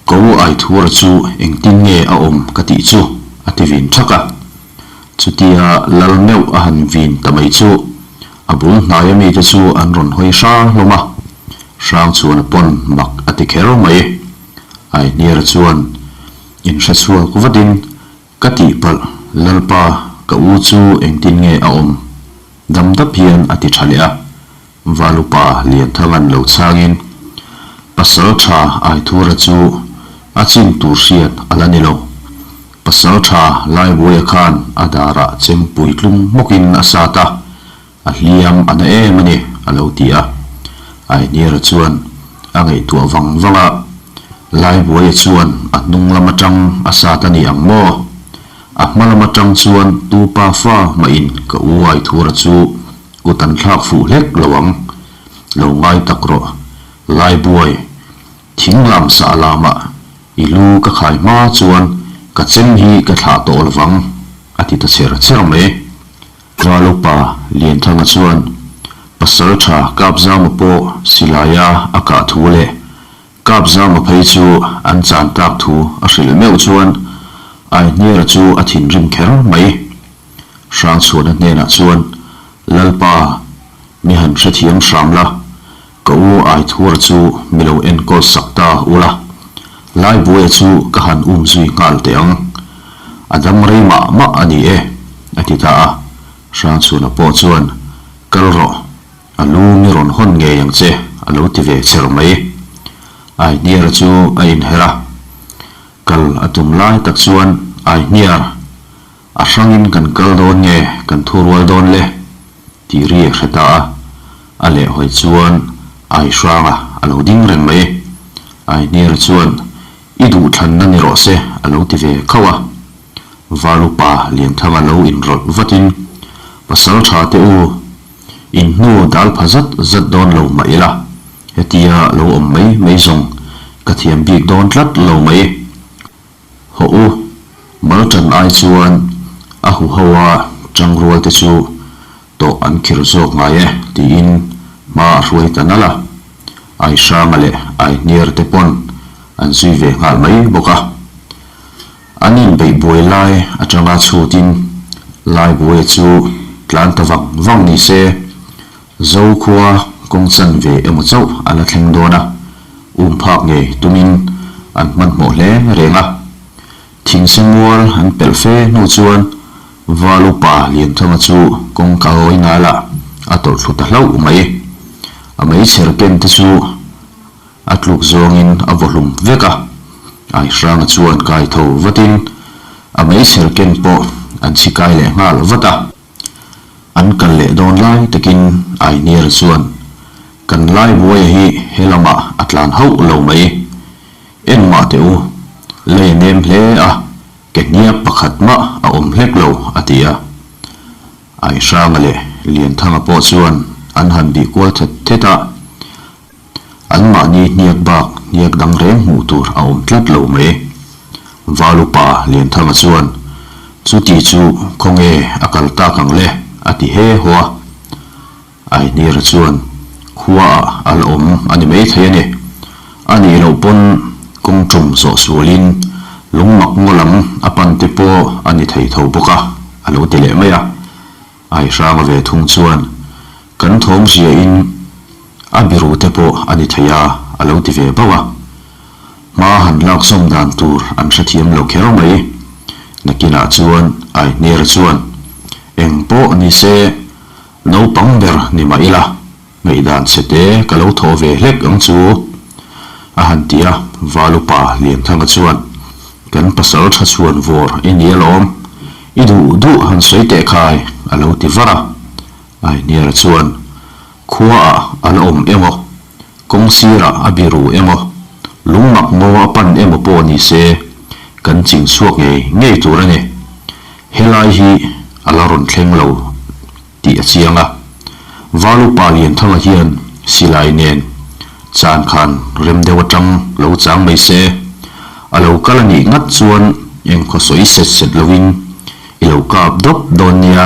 Ka u Aithura chu engtin nge a awm ka tih chu? a ti vin thak a. Chutia lal meuh a han vin ta mai chu a bul hnaia mite chu an rawn hawi hrang hlawm a, Hrangchhuana pawn mak a ti kher mai. Aihniara chuan inhrechhuak vatin, Ka tihpalh, Lalpa, ka u chu engtin nge a awm? Dam dap hian a ti tha leh a. Valupa Lianthanga'n lo chhangin, Pasal tha Aithura chu a chin tur hriat a la ni lo. Pasal tha Laibuaia khan a darah chempui tlum hmawkin a sat a, a hliam a na em a ni, a lo ti a. Aihniara chuan a ngaihtuah vang vang a, Laibuaia chuan a hnung lam atang a sat a ni ang maw? A hma lam atang chuan tu pa fa mahin ka u Aithura chu Kut an thlak fuh hlek lo ang. Lo ngai tak rawh. Laibuai, thing lam sah lamah i lu ka khai hma chuan ka chem hi ka thlah tawh lo vang, a ti ta cher cher mai. Valupa Lianthanga chuan pasal tha Kapzama pawh silaia a kah thu leh Kapzama phei chu an chan tak thu a hrilh meuh chuan Aihniara chu a thinrim kher mai. Hrangchhuana hnenah chuan, Lalpa, mi han hrethiam hram la, ka u Aithura chu mi lo enkawl sak ta ula, Laibuaia chu ka han um zui nghal teh ang. A dam rei mah mah a ni e, a ti ta a. Hrangchhuana pawh chuan, Kal rawh, a lu mi rawn hawn ngei ang che, a lo ti ve cher mai. Aihniara chu a inher a, kal a tum lai tak chuan Aihniar, A hrangin kan kal dawn nge kan thu rual dawn le? tih ri a hre ta a. A lehhawi chuan Ai hranga a lo ding reng mai. Ai hniara chuan, I duhthlanna ni rawh se a lo ti ve khauh a. Valupa Lianthanga lo inrawlh vatin, Pasal tha te u, in hnu dal pha zat zat dawn lo mah ila, hetia lo awm mai mai zawng ka thiam bik dawn tlat lo mai. Hawh u, mal tan ai chuan a huho a tangrual te chu tawh an khir zawk ngai e tiin hma a hruai ta nalh a, Aihranga leh Aihniar te pawn an zui ve nghal mai bawk a. An inbeih buai lai atanga chhutin Laibuaia chu tlan ta vang vang ni se, Zokhua kawng chan ve emaw chauh a la thleng dawn a, um phak ngei tumin an hmanhmawh hle reng a. Thingse mual an pelh fe hnu chuan Val upa Lianthanga chu kawngka hawi ngalah a tawlh thlu ta hlauh mai. A meichher ken te chu a tluk zawngin a vaw hlum vek a, Aihranga chuan kai tho vatin a meichher ken pawh an chhi kai leh nghal vat a. An kal leh dawn lai takin Ainiara chuan, Kan Laibuaia hi he lamah a tlan hauh lo mai. Engmah teh u, lei a nem hle a, ke hniak pakhat mah a awm hlek lo, a ti a. Aihranga leh Lianthanga pawh chuan an han bih kual thet thet a, anmahni hniak bak hniak dang reng hmuh tur a awm tlat lo mai. Valupa Lianthanga chuan, Chuti chu khawnge a kal tak ang le? a ti he haw a. Aihnira chuan, Khuaah a la awm a ni maithei a ni. A nih loh pawn kawng tum zawh sualin lungmak ngaw lam a pan te pawh a ni thei tho bawk a, a lo ti leh mai a. Aihranga ve thung chuan, Kan thawm ziahin a biru te pawh a ni thei a, a lo ti ve bauh a. Hma han lak zawm dan tur an hrethiam lo kher mai. Nakinah chuan Aihnera chuan, Eng pawh ni se, naupang ber ni mah ila, ngaihdan chhe te ka lo thawh ve hlek ang chu, a han ti a. Valupa Lianthanga chuan, Kan pasal tha chhuan vawr i ni alawm, i duh duh han sawi teh khai, a lo ti var a. Aihniara chuan, Khuaah a la awm emaw, kawng sirah a biru emaw, Lungmak ngaw a pan emaw pawh ni se, kan ching chhuak ngei ngei tur a ni. Helai hi a la rawn thleng lo tih a chiang a. Valupa Lianthanga hian silai nen chan khan rem deuh atang lo chang mai se, a lo kal a nih ngat chuan engkhaw sawi set set lovin i lo kap dawp dawn nia.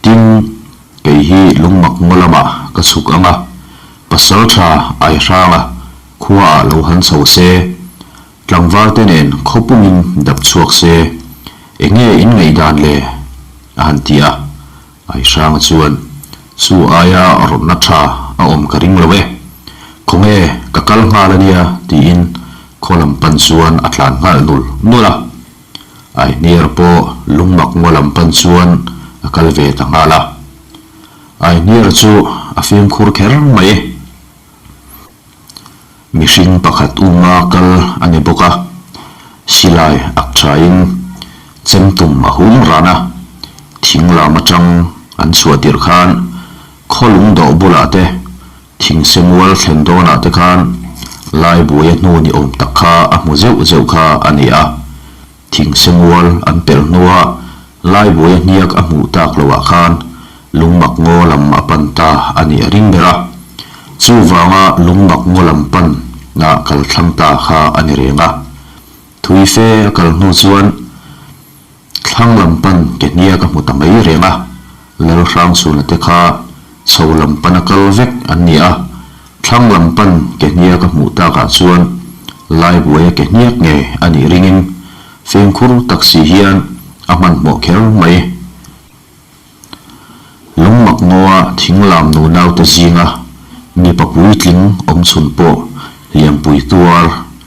Tin, kei hi lungmak ngaw lamah ka chhuk ang a, pasal tha Aihranga khuaah lo han chho se, tlangval te nen khaw pumin dap chhuak se, eng nge in ngaihdan le? a han ti a. Aihranga chuan, Chu aia rawtna tha a awm ka ring lo e, khawnge ka kal nghal a nia tiin khaw lam pan chuan a tlan nghal nul nul a. Aihniar pawh lungmak ngaw lam pan chuan a kal ve ta nghal a. Aihniar chu a fimkhur kher mai. Mihring pakhat uma kal a ni bawk a, silai ak thain chem tum a hum ran a, thing lam atang an chhuah tirh khan khaw lung dawh bulah te thingse mual thlen dawnah te khan Laibuaia hnu ni awm tak kha a hmu zeuh zeuh kha a ni a. Thingse mual an pelh hnua Laibuaia hniak a hmuh tak loah khan lungmak ngaw lam a pan ta a nih a ring ber a. Chuvanga lungmak ngaw lam pan ah kal thlang ta kha a ni reng a. Thui fe a kal hnu chuan Thlang lam pan ke hniak a hmu ta mai reng a, Lalhrangchhuna te kha chho lam pana kal vek an ni a, thlang lam pan ke hniak a hmuh takah chuan Laibuaia ke hniak nge a nih ringin fimkhur tak si hian a hmanhmawh kher mai. Lungmak ngawa thinglam nunaute zinga mipa puitling awm chhun pawh Lianpui tuar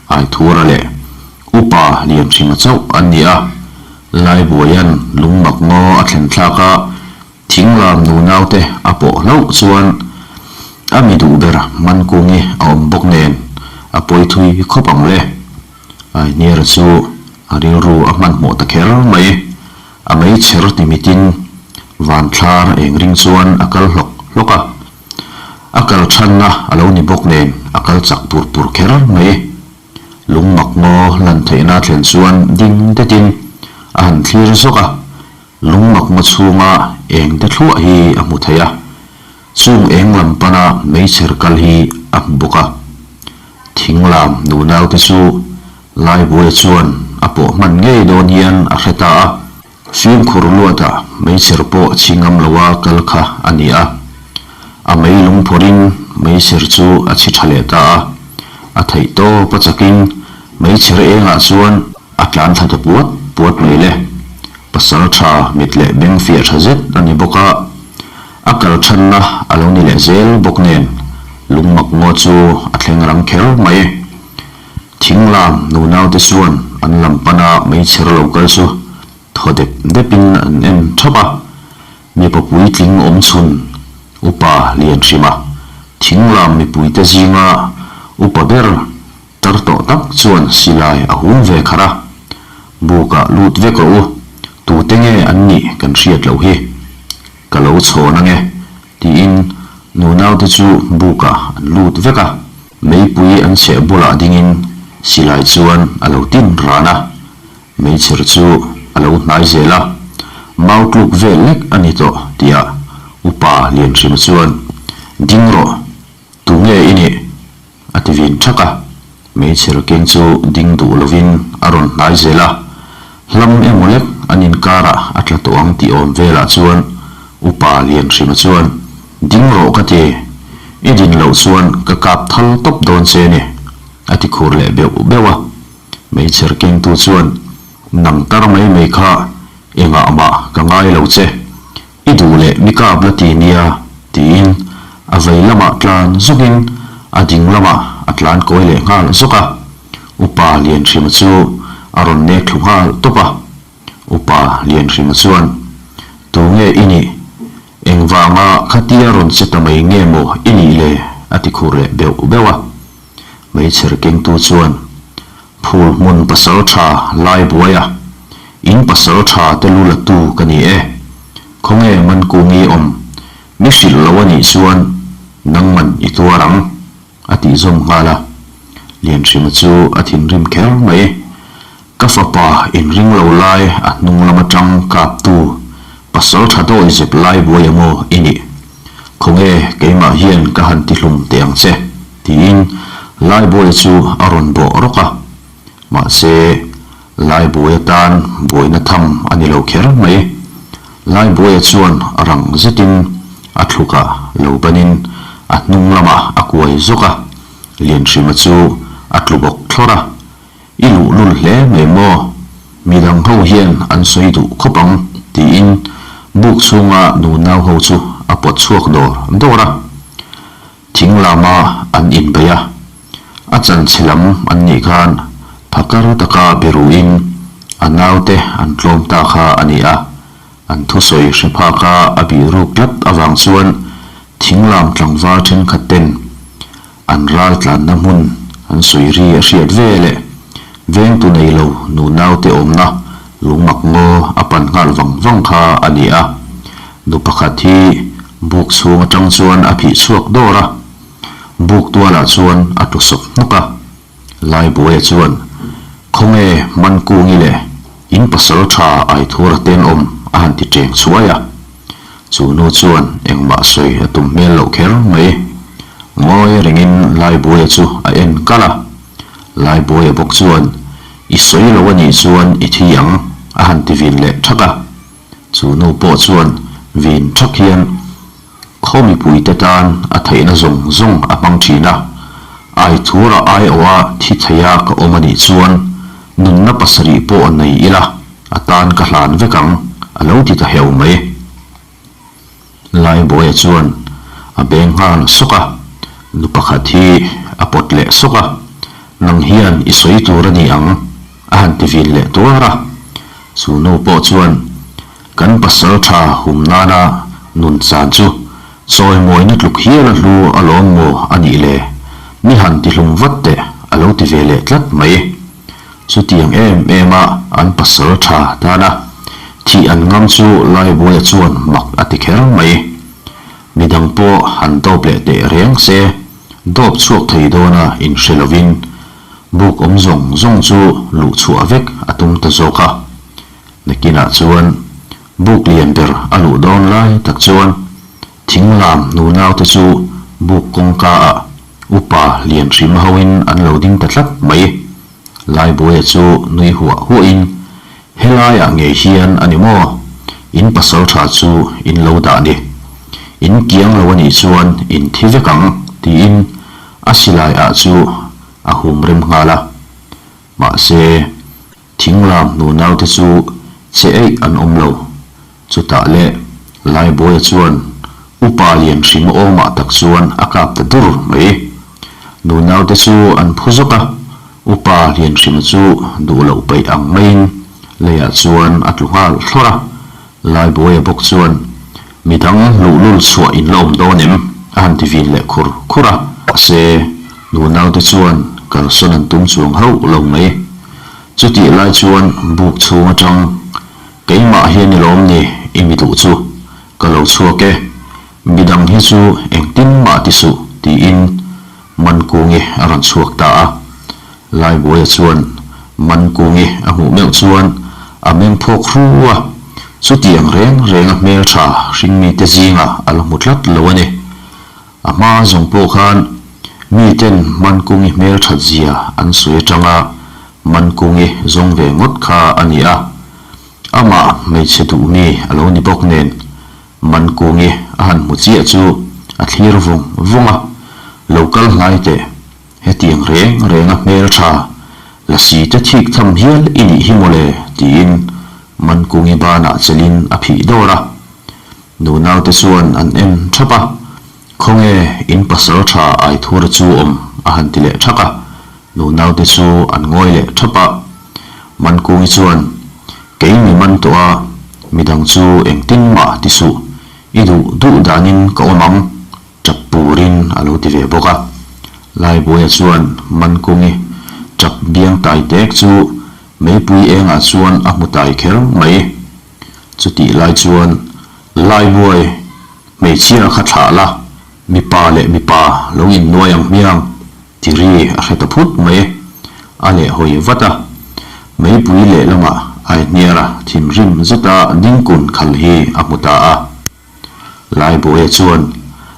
Aithura leh Upa Lianhringa chauh an ni a, Laibuaia'n lungmak ngaw a thlen thlak a, thinglam nunaute a pawh hlauh chuan a mi duh ber Mankungi a awm bawk nen a pawi thui khawp ang le. Aihniara chu a rilru a hmanhmawh ta kher mai. A meichher ti mitin vanthlar eng ring chuan a kal hlawk hlawk a. A kal thanna a lo ni bawk nen a kal chak pur pur kher mai. Lungmak ngaw lan theihna thlen chuan ding detin a han thlir zawk a, lungmak ngaw chhunga eng te thluah hi a hmu thei a. Chung eng lam pana meichher kal hi a hmu bawk a. Thinglam nunaute chu Laibuai chuan a pawh hman ngei dawn hian a hre ta a, fimkhur luatah meichher pawh chhi ngam loa kal kha a ni a. A mei lung phawrhin meichher chu a chhi tha leh ta a, a theih tawp a chakin meichher engah chuan a tlan thla ta puat puat mai le. Pasal tha mit leh beng fiah tha zet a ni bawk a, a kal thanna a lo ni leh zel bawk nen lungmak ngaw chu a thleng rang kher mai. Thinglam nunaute chuan an lam pana meichher lo kal chu thaw dep depin an en thap a, mipa puitling awm chhun upa lian hrim a, thinglam mipuite zinga upa ber tar tawh tak chuan silai a hum ve kharh a, bukah lut vek rawh u, tute nge an nih kan hriat loh hi, ka lo chhawn ange tiin nunaute chu bukah an lut vek a. Meipui an chheh bulah dingin silai chuan a lo tin ran a, meichher chu a lo hnai zel a, mau tluk vel lek a ni tawh tihah Upa Lianhrima chuan, Ding rawh, tunge i nih? a ti vin thak a, meichher keng chu ding duh lovin a rawn hnai zel a, hlam emaw lek an inkarah a tla tawh ang tih awm velah chuan Upa Lianhrima chuan, Ding rawh ka ti, i din loh chuan ka kap thal tawp dawn che ni, a ti khur leh beuh beuh a. Meichher kengtu chuan, Nang tar mai mai kha engah mah ka ngai lo che, i duh leh mi kap la ti nia, tiin a vei lamah tlan zawkin a ding lamah a tlan kawi leh nghal zawk a. Upa Lianhrima chu a rawn nek thlu nghal tawp a. Upa Lianhrima chuan, Tunge i nih? Engvanga khatia rawn che ta mai nge maw i nih le? a ti khur leh beuh beuh a. Meichher kengtu chuan, Phul hmun pasal tha lai buai a, in pasal tha te lu la tu ka ni e. Khawnge Mankungi awm, mi hrilh lo a nih chuan nangman i tuar ang, a tih zawm nghal a. Lianhrima chu a thinrim kher mai. Ka fapa inring lo lai a hnung lam atang kaptu pasal tha dawi zep lai buai emaw i nih? Khawnge keimah hian ka han ti hlum teh ang che? tiin Laibuaia chu a rawn bawh rawk a. Mahse, Laibuaia tan buaina tham a ni lo kher mai. Laibuaia chuan rang zetin a thlukah lo banin a hnung lamah a kuai zawk a, Lianhrima chu a tlu bawk thlawr a. I luhlul hle mai maw? Midang ho hian an sawi duh khawp ang, tiin buk chhunga nunau ho chu a pawt chhuak dawr dawr a. Thing lama an inbeih a, a chanchhe lam an nih khan phakar taka biruin a naute an tlawm ta kha a ni a. An thusawi hre phaka a bih ruk tlat avang chuan thing lam tlangval thenkhat ten an ral tlanna hmun an sawi ri a hriat ve leh vengtu nei lo nunaute awmna lungmak ngaw a pan nghal vang vang kha a ni a. Nu pakhat hi buk chhung atang chuan a phih chhuak dawr a, buk tualah chuan a tlu sawp hnawk a. Laibuaia chuan, Khawnge Mankungi leh in pasal tha Aithura tenawm a han ti teng chhuai a. Chu nu chuan engmah sawi a tum hmel loh kher mai. Ngawi rengin Laibuaia chu a en kal a. Laibuaia bawk chuan, I sawi lo a nih chuan i thi ang a han ti vin leh thak a. Chu nu pawh chuan vin thak hian, Khaw mipuite tan a theihna zawng zawng a hmang thin a, Aithura aiawha thi theia ka awm a nih chuan nunna pasarih pawh nei ila a tan ka hlan vek ang, a lo ti ta heu mai. Laibuaia chuan a beng nghal sawk a, nu pakhat hi a pawt leh sawk a, Nang hian i sawi tur a ni ang, a han ti vin leh tuar a. Chu nu pawh chuan, Kan pasal tha hum nana nun chan chu chawimawina tluk hial a hlu alawm maw a nih le? Mi han ti hlum vat teh a lo ti ve leh tlat mai. Chutiang em em a an pasal tha tana thih an ngam chu Laibuaia chuan mak a ti kher mai. Midang pawh han dawp leh teh reng se dawp chhuak thei dawna inhre lovin buk awm zawng zawng chu luh chhuah vek a tum ta zawk a. Nakinah chuan buk lian ber a luh dawn lai tak chuan thing lam nunaute chu buk kawngka ah upa lian hrim hoin an lo ding ta tlat mai. Laibuaia chu nui huah huahin, Helaiah ngei hian a ni maw? In pasal tha chu in lo dah ni. In kiang lo a nih chuan in thi vek ang, tiin a silai ah chu a hum rem nghal a. Mahse. Thinglam nunaute chu che eih an awm lo. Chutah leh Laibuaia chuan upa lian hrim awmah tak chuan a kap ta dur mai. Nunaute chu an phu zawk a, upa lian hrim chu duh loh peih ang maiin leiah chuan a tlu nghal thlawr a. Laibuaia bawk chuan, Midang luhlul chhuah in la awm dawn em? a han ti vin leh khur khur a. Mahse, nunaute chuan kalsawn an tum chuang hauh lo mai. Chutih lai chuan buk chhung atang, Keimah hian i lawm ni, i mi duh chu. Ka lo chhuak e. Midang hi chu engtin mah ti suh, tiin Mankungi a rawn chhuak ta a. Laibuaia chuan Mankungi a hmuh meuh chuan a meng phawk hru a, chutiang reng renga hmeltha hringmite zingah a la hmu tlat lo a ni. A hma zawng pawh khan miten Mankungi hmelthat zia an sawi atanga Mankungi zawng ve ngawt kha a ni a. Amah hmeichhe duhmi a lo ni bawk nen Mankungi a han hmu chiah chu a thlir vung vung a, Lo kal hnai teh, hetiang reng renga hmeltha lasi te thik tham hial i nih hi mawle tiin Mankungi banah chelin a phih dawr a. Nunaute chuan an en thap a, Khawnge in pasal tha Aithura chu awm a han ti leh thak a, nunaute chu an ngawi leh thap a. Mankungi chuan, Kei mi man tawh a, midang chu engtin mah ti suh, i duh duh danin ka awm ang, tap purin a lo ti ve bawk a. Laibuaia chuan Mankungi tap biang tai tek chu meipui engah chuan a hmu tai kher mai. Chutih lai chuan Laibuai hmeichhia kha thlah la, mipa leh mipa lo innuai ang hmiang. Ti ri a hre ta phut mai. A lehhawi vat a. Meipui lehlamah Aihniara thinrim zeta ding kun khal hi a hmu ta a. Laibuaia chuan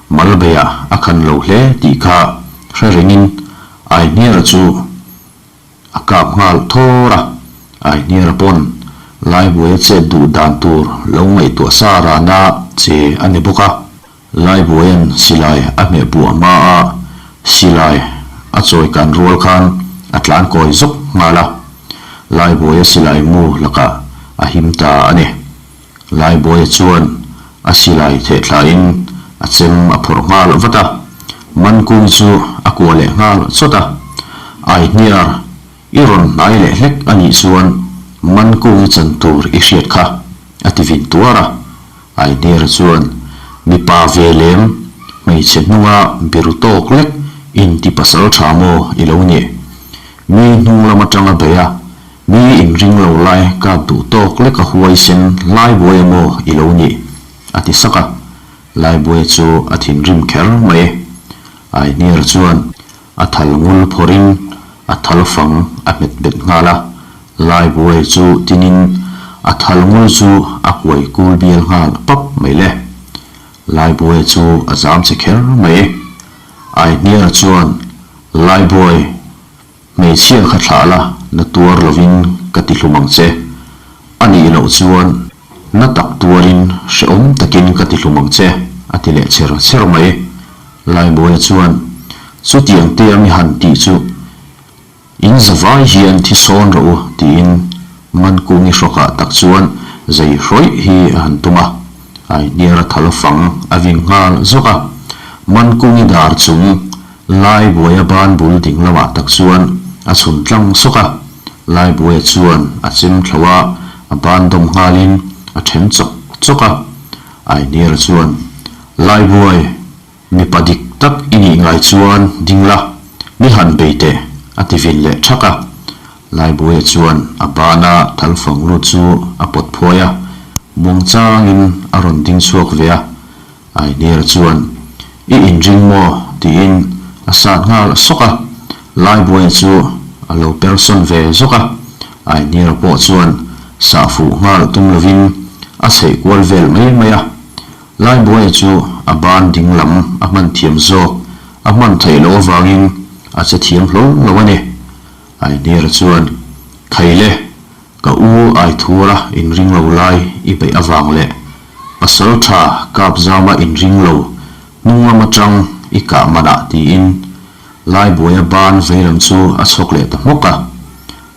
Malbeia a khan lo hle tih kha hre rengin Aihniara chu a kap nghal thawr a. Aihniara pawn Laibuaia chet duh dan tur lo ngaihtuah sa rana che a ni bawk a. Laibuaia'n silai a hmeh puah hma a, silai a chawi kan rual khan a tlan kawi zawk nghal a. Laibuaia silai mu lakah a him ta a ni. Laibuaia chuan a silai theh thlain a chem a phawrh nghal vat a, Mankung chu a kuah leh nghal chawt a. Aihniar, i rawn hnai leh hlek a nih chuan Mankung i chan tur i hriat kha, a ti vin tuar a. Aihniara chuan, Mipa ve lem, hmeichhe hnunga biru tawk lek inti pasal tha maw i lo nih? Mi hnung lam atanga bei a, mi inring lo lai kap duh tawk lek a huaisen Laibuaia maw i lo nih? a ti sak a. Laibuaia chu a thinrim kher mai. Aihniara chuan a thal ngul phawrhin a thal fang a hmet bet nghal a, Laibuai chu tinin a thal ngul chu a kuai kul bial nghal pap mai le. Laibuai chu a zam che kher mai. Aihniara chuan, Laibuai, hmeichhia kha thlah la, na tuar lovin ka ti hlum ang che. A nih loh chuan na tak tuarin hrehawm takin ka ti hlum ang che, a ti leh cher cher mai. Laibuaia chuan, Chutiang te ami han tih chu in zavai hian thi sawn rawh u, tiin Mankungi hrawkah tak chuan zei hrawih hi a han tum a. Aihniara thal fang a ving nghal zawk a. Mankungi dar chung Laibuaia ban bul ding lamah tak chuan a chhun tlang sawk a. Laibuaia chuan a chem thlo a, a ban dawm nghalin a then chawk chawk a. Aihniara chuan, Laibuai, mipa dik tak i nih ngai chuan ding la, mi han bei teh, a ti vin leh thak a. Laibuaia chuan a bana thal fang lut chu a pawt phuai a, muang changin a rawn ding chhuak ve a. Aihniara chuan, I inring maw? tiin a sat nghal sawk a. Laibuaia chu a lo persawn ve zawk a. Aihniara pawh chuan sah fuh nghal tum lovin a chheih kual vel mai mai a. Laibuaia chu a ban ding lam a hman thiam zawk a hman theih loh avangin a che thiam hlawl lo a ni. Aihniara chuan, Khaile, ka u Aithura inring lo lai i beih avang leh pasal tha kap zama inring lo hnung lam atang i kah manah tiin Laibuaia ban veilam chu a chhawk leh ta hmawk a.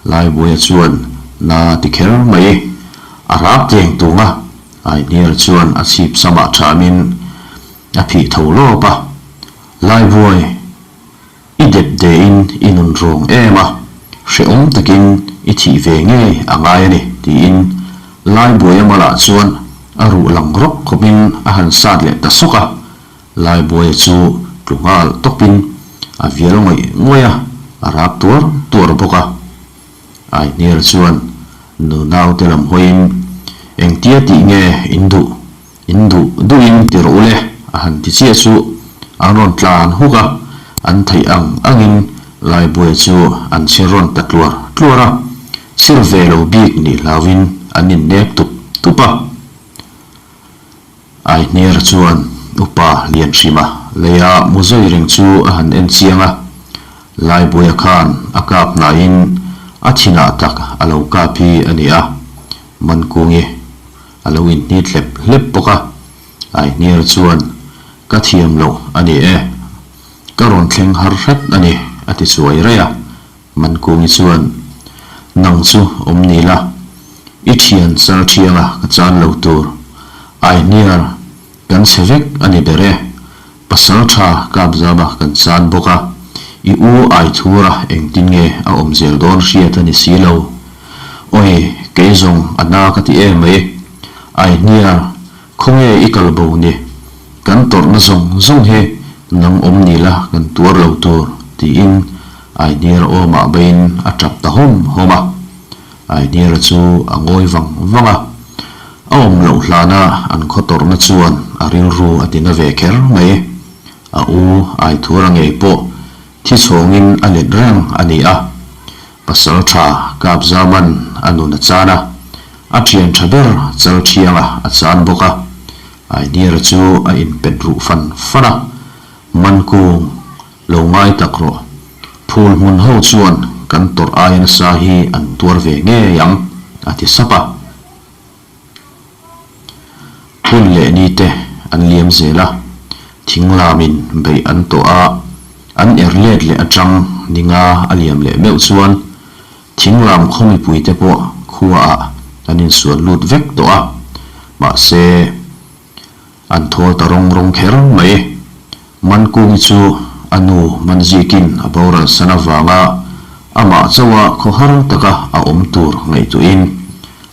Laibuaia chuan na ti kher mai. A rap teng tung a, Aihniara chuan a chhip samah thamin a phih tho lawp a. Laibuai, i dep dein i nun rawng em a, hrehawm takin i thih ve ngei a ngai a ni, tiin Laibuaia malah chuan a ruh lang rawk khawpin a han sat leh ta sawk a. Laibuaia chu tlu nghal tawpin a vial ngawih ngawih a, a rap tuar tuar bawk a. Aihniara chuan nu naute lam hawiin, Engtia tih nge in duh? In duh duhin ti rawh u le, a han ti chiah chu an rawn tlan huk a, an theih ang angin Laibuaia chu an chhir rawn ta tluar tluar a, chhir ve lo bik nih hlauhin an innek tup tup a. Aihniara chuan upa Lianhrima leia mu zai reng chu a han en chiang a, Laibuaia khan a kap hnaiin a thinah tak a lo kap hi a ni a, Mankungi a lo inhnit hlep hlep bawk a. Aihniara chuan, Ka thiam loh a ni e, ka rawn thleng har hret a ni, a ti chuai raih a. Mankungi chuan, Nang chu awm ni la, i thian char thianga ka chan lo tur. Aihniar, kan chhe vek a ni ber e. Pasal tha Kapzama kan chan bawk a, i u Aithura engtin nge a awm zel dawn hriat a ni si lo. Awi, kei zawng a na ka ti em mai. Aihniar, khawnge i kal bo ni? Kan tawrhna zawng zawng hi nang awm ni la kan tuar lo tur, tiin Aihniara awmah beiin a tap ta hawm hawm a. Aihniara chu a ngawi vang vang a. A awm loh hlana an khaw tawrhna chuan a rilru a tina ve kher mai. A u Aithura ngei pawh. Thi chhawngin a let reng a ni a. Pasalṭha Kapzaman a nun a chan a, a ṭhian ṭha ber Chalṭhianga a chan bawk a. Ainiara chu a inpet ruh fan fan a, Mankung lo ngai tak rawh. Phul hmun ho chuan kan tawrh aia nasa hi an tuar ve ngei ang, a ti sap a. Hun leh ni te an liam zel a, thing lamin beih an tawh a, an er let leh atang ninga a liam leh meuh chuan thing lam khaw mipui te pawh khuaah an insual lut vek tawh a, mahse an thawl ta rawng rawng kher mai. Mankungi chu a nu Manzikin a boral san avanga amah chauha khawhar taka a awm tur ngaihtuahin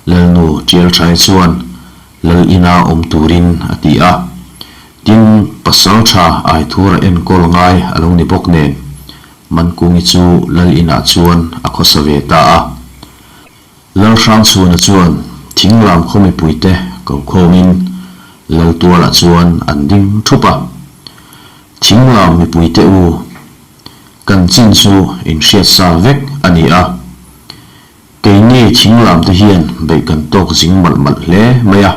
Lalnu Tialthai chuan Lal ina awm turin a ti a. Tin, pasal tha Aithura enkawl ngai a lo ni bawk nen Mankungi chu Lal inah chuan a khawsa ve ta a. Lalhrangchhuana chuan thinglam khaw mipuite ko khawmin Laltualah chuan an ding thup a. Thinglam mipuite u, kan chin chu inhriat sa vek a ni a. Keini thinglamte hian beih kan tawk zing malh malh hle mai a,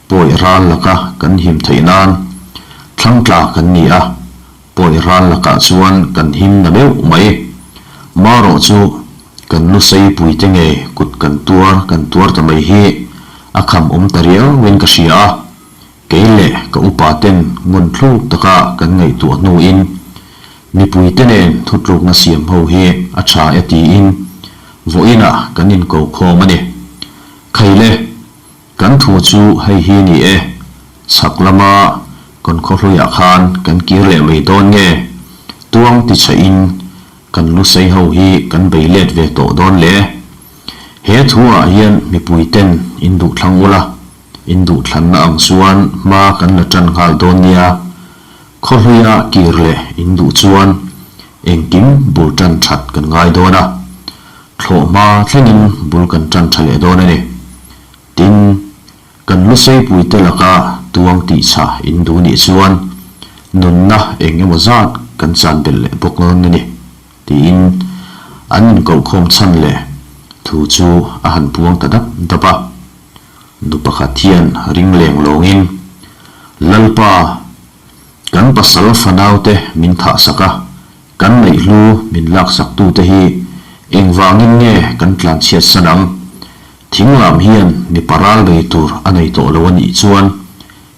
pawi ral laka kan him theih nan thlangtla kan ni a, Pawi ral lakah chuan kan him na meuh mai. Marawh chu kan lusei puite nge kut kan tuar kan tuar ta mai hi a kham awm ta riauin ka hria a, kei leh ka upa ten ngun thluk taka kan ngaihtuah hnuin mipuite nen thutlukna siam ho hi a tha e tiin vawiinah kan inko khawm a ni. Khaile! Kan thu chu hei hi ni e, chhak lama kan khawhluiah khan kan kir leh mai dawn nge? Tuang ti chhehin kan lusei ho hi kan bei let ve tawh dawn le? He thu ah hian mipui ten in duh thlang ula, in duh thlanna ang chuan hma kan la tan nghal dawn nia. Khawhluia kir leh in duh chuan engkim bul tan that kan ngai dawn a. Thlawh hma thlengin bul kan tan tha leh dawn a ni. Tin, kan luseipuite laka tuang tihchha in duh nih chuan nunna eng emaw zat kan chan belh leh bawk dawn a ni, tiin an inkohkhawm chhan leh thu chu a han puang ta dap dap a. Nu pakhat hian ring leng lawngin, Lalpa, kan pasal fanaute min thahsak a, Kan neihlu min laksaktute hi engvangin nge kan tlanchhiat san ang? Thinglam hian mipa ral bei tur a nei tawh lo a nih chuan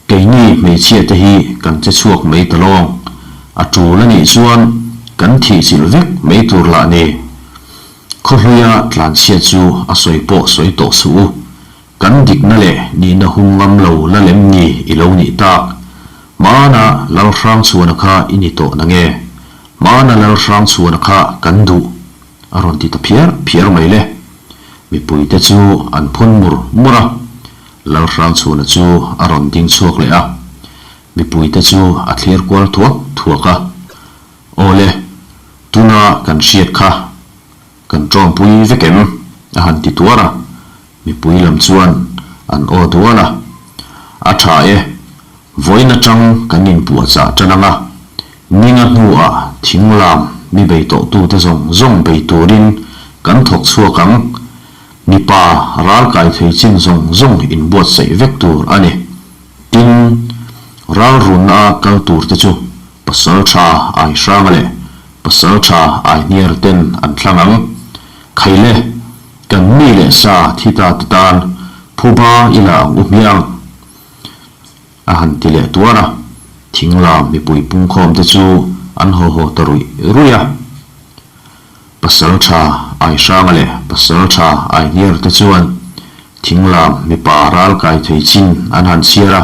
keini hmeichhiate hi kan che chhuak mai ta lawng. A tul a nih chuan kan thihchilh vek mai tur lah ni. Khawhluia tlanchhiat chu a sawi pawh sawi tawh suh u. Kan dikna leh nihna hum ngam lo la lem ni i lo nih tak? Hmana Lalhrangchhuana kha i ni tawh na nge? Hmana Lalhrangchhuana kha kan duh! a rawn ti ta phiar phiar mai le. Mipuite chu an phun mur mur a, Lalhrangchhuana chu a rawn ding chhuak leh a, mipuite chu a thlir kual thuak thuak a. Aw le, tuna kan hriat kha Kan tawngpui vek em? a han ti tuar a, mipui lam chuan an aw dual a. A tha e, vawiin atang kan inpuahchah tan ang a, ninga hnuah thinglam mi bei tawhtute zawng zawng bei turin kan thawk chhuak ang, mipa ral kai thei chin zawng zawng inbuatsaih vek tur a ni. Tin, ral runna a kal turte chu Pasal tha ai hranga leh pasal tha ai hniar ten an thlang ang. Khaile, kan mi leh sa thi ta te tan phuba i la ang u hmiang, a han ti leh tuar a. Thinglam mipui pungkhawm te chu an haw haw ta ruih ruih a. Pasal tha ai hranga leh pasal tha ai hniar te chuan thinglam mipa ral kai thei chin an han chhiar a,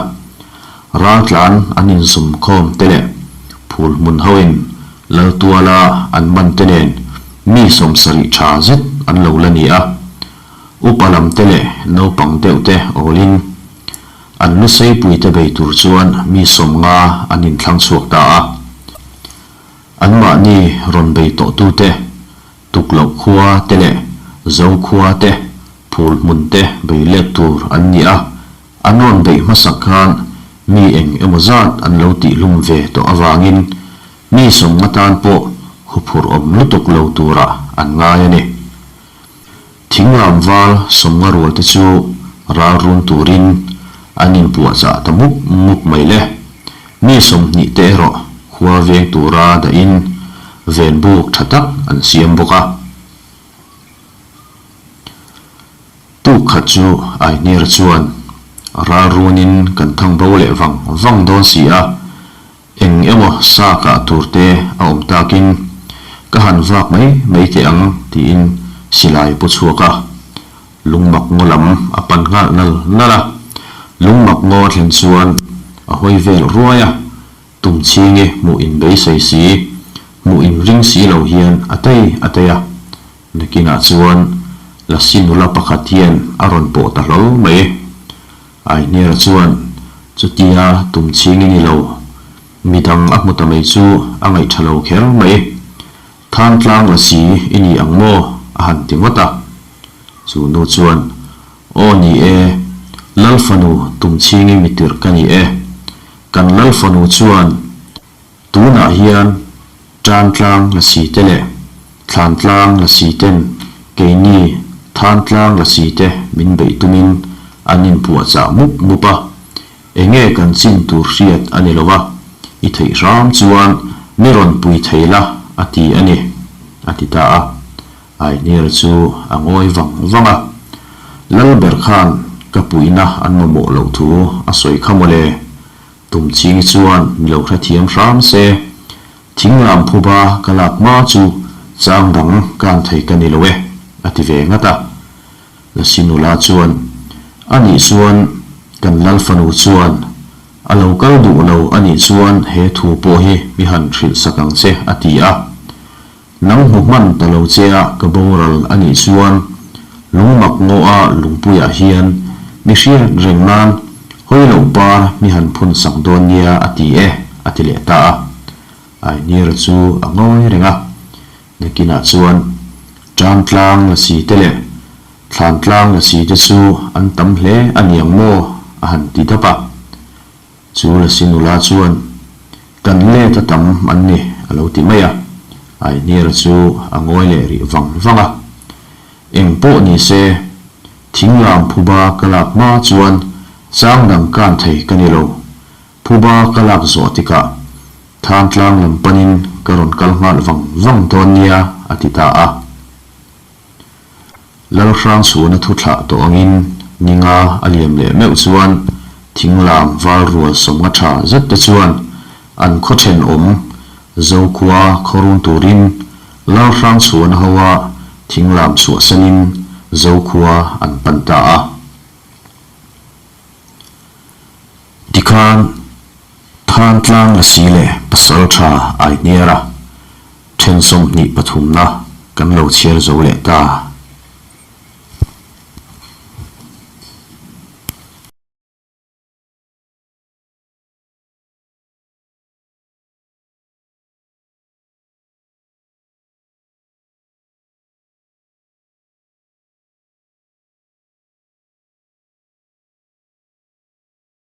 ral tlan an inzum khawm te leh phul hmun hoin Laltuala an man te nen mi 70 tha zet an lo la ni a, upa lam te leh naupang deuh te awlin an luseipui te bei tur chuan mi 50 an inthlang chhuak ta a. Anmahni rawn bei tawhtute, Tukloh khua te leh Zo khua te, phul hmun te bei let tur an ni a, an rawn beih hmasak khan mi eng emaw zat an lo tihhlum ve tawh avangin mi 50 tan pawh huphurh awm lutuk lo turah an ngai a ni. Thinglam val sawmnga rual te chu ral run turin an inpuahchah ta mup mup mai le. Mi 20 te erawh khua veng tura dahin ven buk tha tak an siam bawk a. Tuk khat chu Aihniara chuan ral runin kan thang bo leh vang vang dawn si a, Eng emaw sa kah tur te a awm takin ka han vak mai mai teh ang tiin silai pu chhuak a, lungmak ngaw lam a pan nghal nal nal a. Lungmak ngaw a thlen chuan a hawi vel ruai a, tum chhingi hmuh in beisei si, hmuh in ring si lo hian a tei a tei a. Nakinah chuan Lasi nula pakhat hian a rawn pawh ta hlawl mai. Aihniara chuan, Chutia tum chhing i ni lo. Midang a hmu ta mai chu a ngaih tha lo kher mai. Than tlang la si i ni ang maw? a han ti ngawt a. Chu nu chuan, Aw ni e, Lal fanu tum chhingi mitirh ka ni e. Kan Lal fanu chuan Tunah hian Tantlang lasi te leh Thlantlang lasi ten keini Thantlang lasi te min beih tumin an inpuahchah mup mup a, enge kan chin tur hriat a ni lo a, i theih hram chuan mi rawn pui thei la a ti a ni, a ti ta a. Aihniara chu a ngawi vang vang a, Lalber khan ka puihna an mamawh loh thu a sawi kha mawle. Tum ching chuan mi lo hrethiam hram se, thing lam phuba ka lak hma chu chang dang kan thei ka ni lo e, a ti ve ngat a. Lasi nula chuan, A nih chuan kan lal fanu chuan a lo kal duh lo a nih chuan he thu pawh hi mi han hrilh sak ang che, a ti a. Nang hmu hman ta lo che a ka boral a nih chuan lungmak ngaw a lungpuiah hian mi hriat reng nan hawi loh par mi han phun sak dawn nia a ti e a ti leh ta a. Ainira chu a ngawi reng a, nakinah chuan tan tlang la si te leh thlan tlang la si te chu an tam hle a niang maw a han ti dap a. Chu Lasi nula chuan, Kan let a tam an ni, a lo ti mai a. Aihniara chu a ngawi leh rih vang vang a. Eng pawh ni se, thinglam phuba ka lak hma chuan chang dang kan thei ka ni lo. Phuba ka lak zawh tikah Thantlang lam panin ka rawn kal nghal vang vang dawn nia, a ti ta a. Lalhrangchhuana thu thlah tawh angin ninga a liam leh meuh chuan thinglam val rual sawmnga tha zet te chuan an khaw thenawm Zokhua khaw run turin Lalhrangchhuana hoa thinglam chhuahsanin Zokhua an pan ta a. Tikhan Thantlang Lasi leh Pasaltha Aihniara then 23 na kan lo chhiar zo leh ta.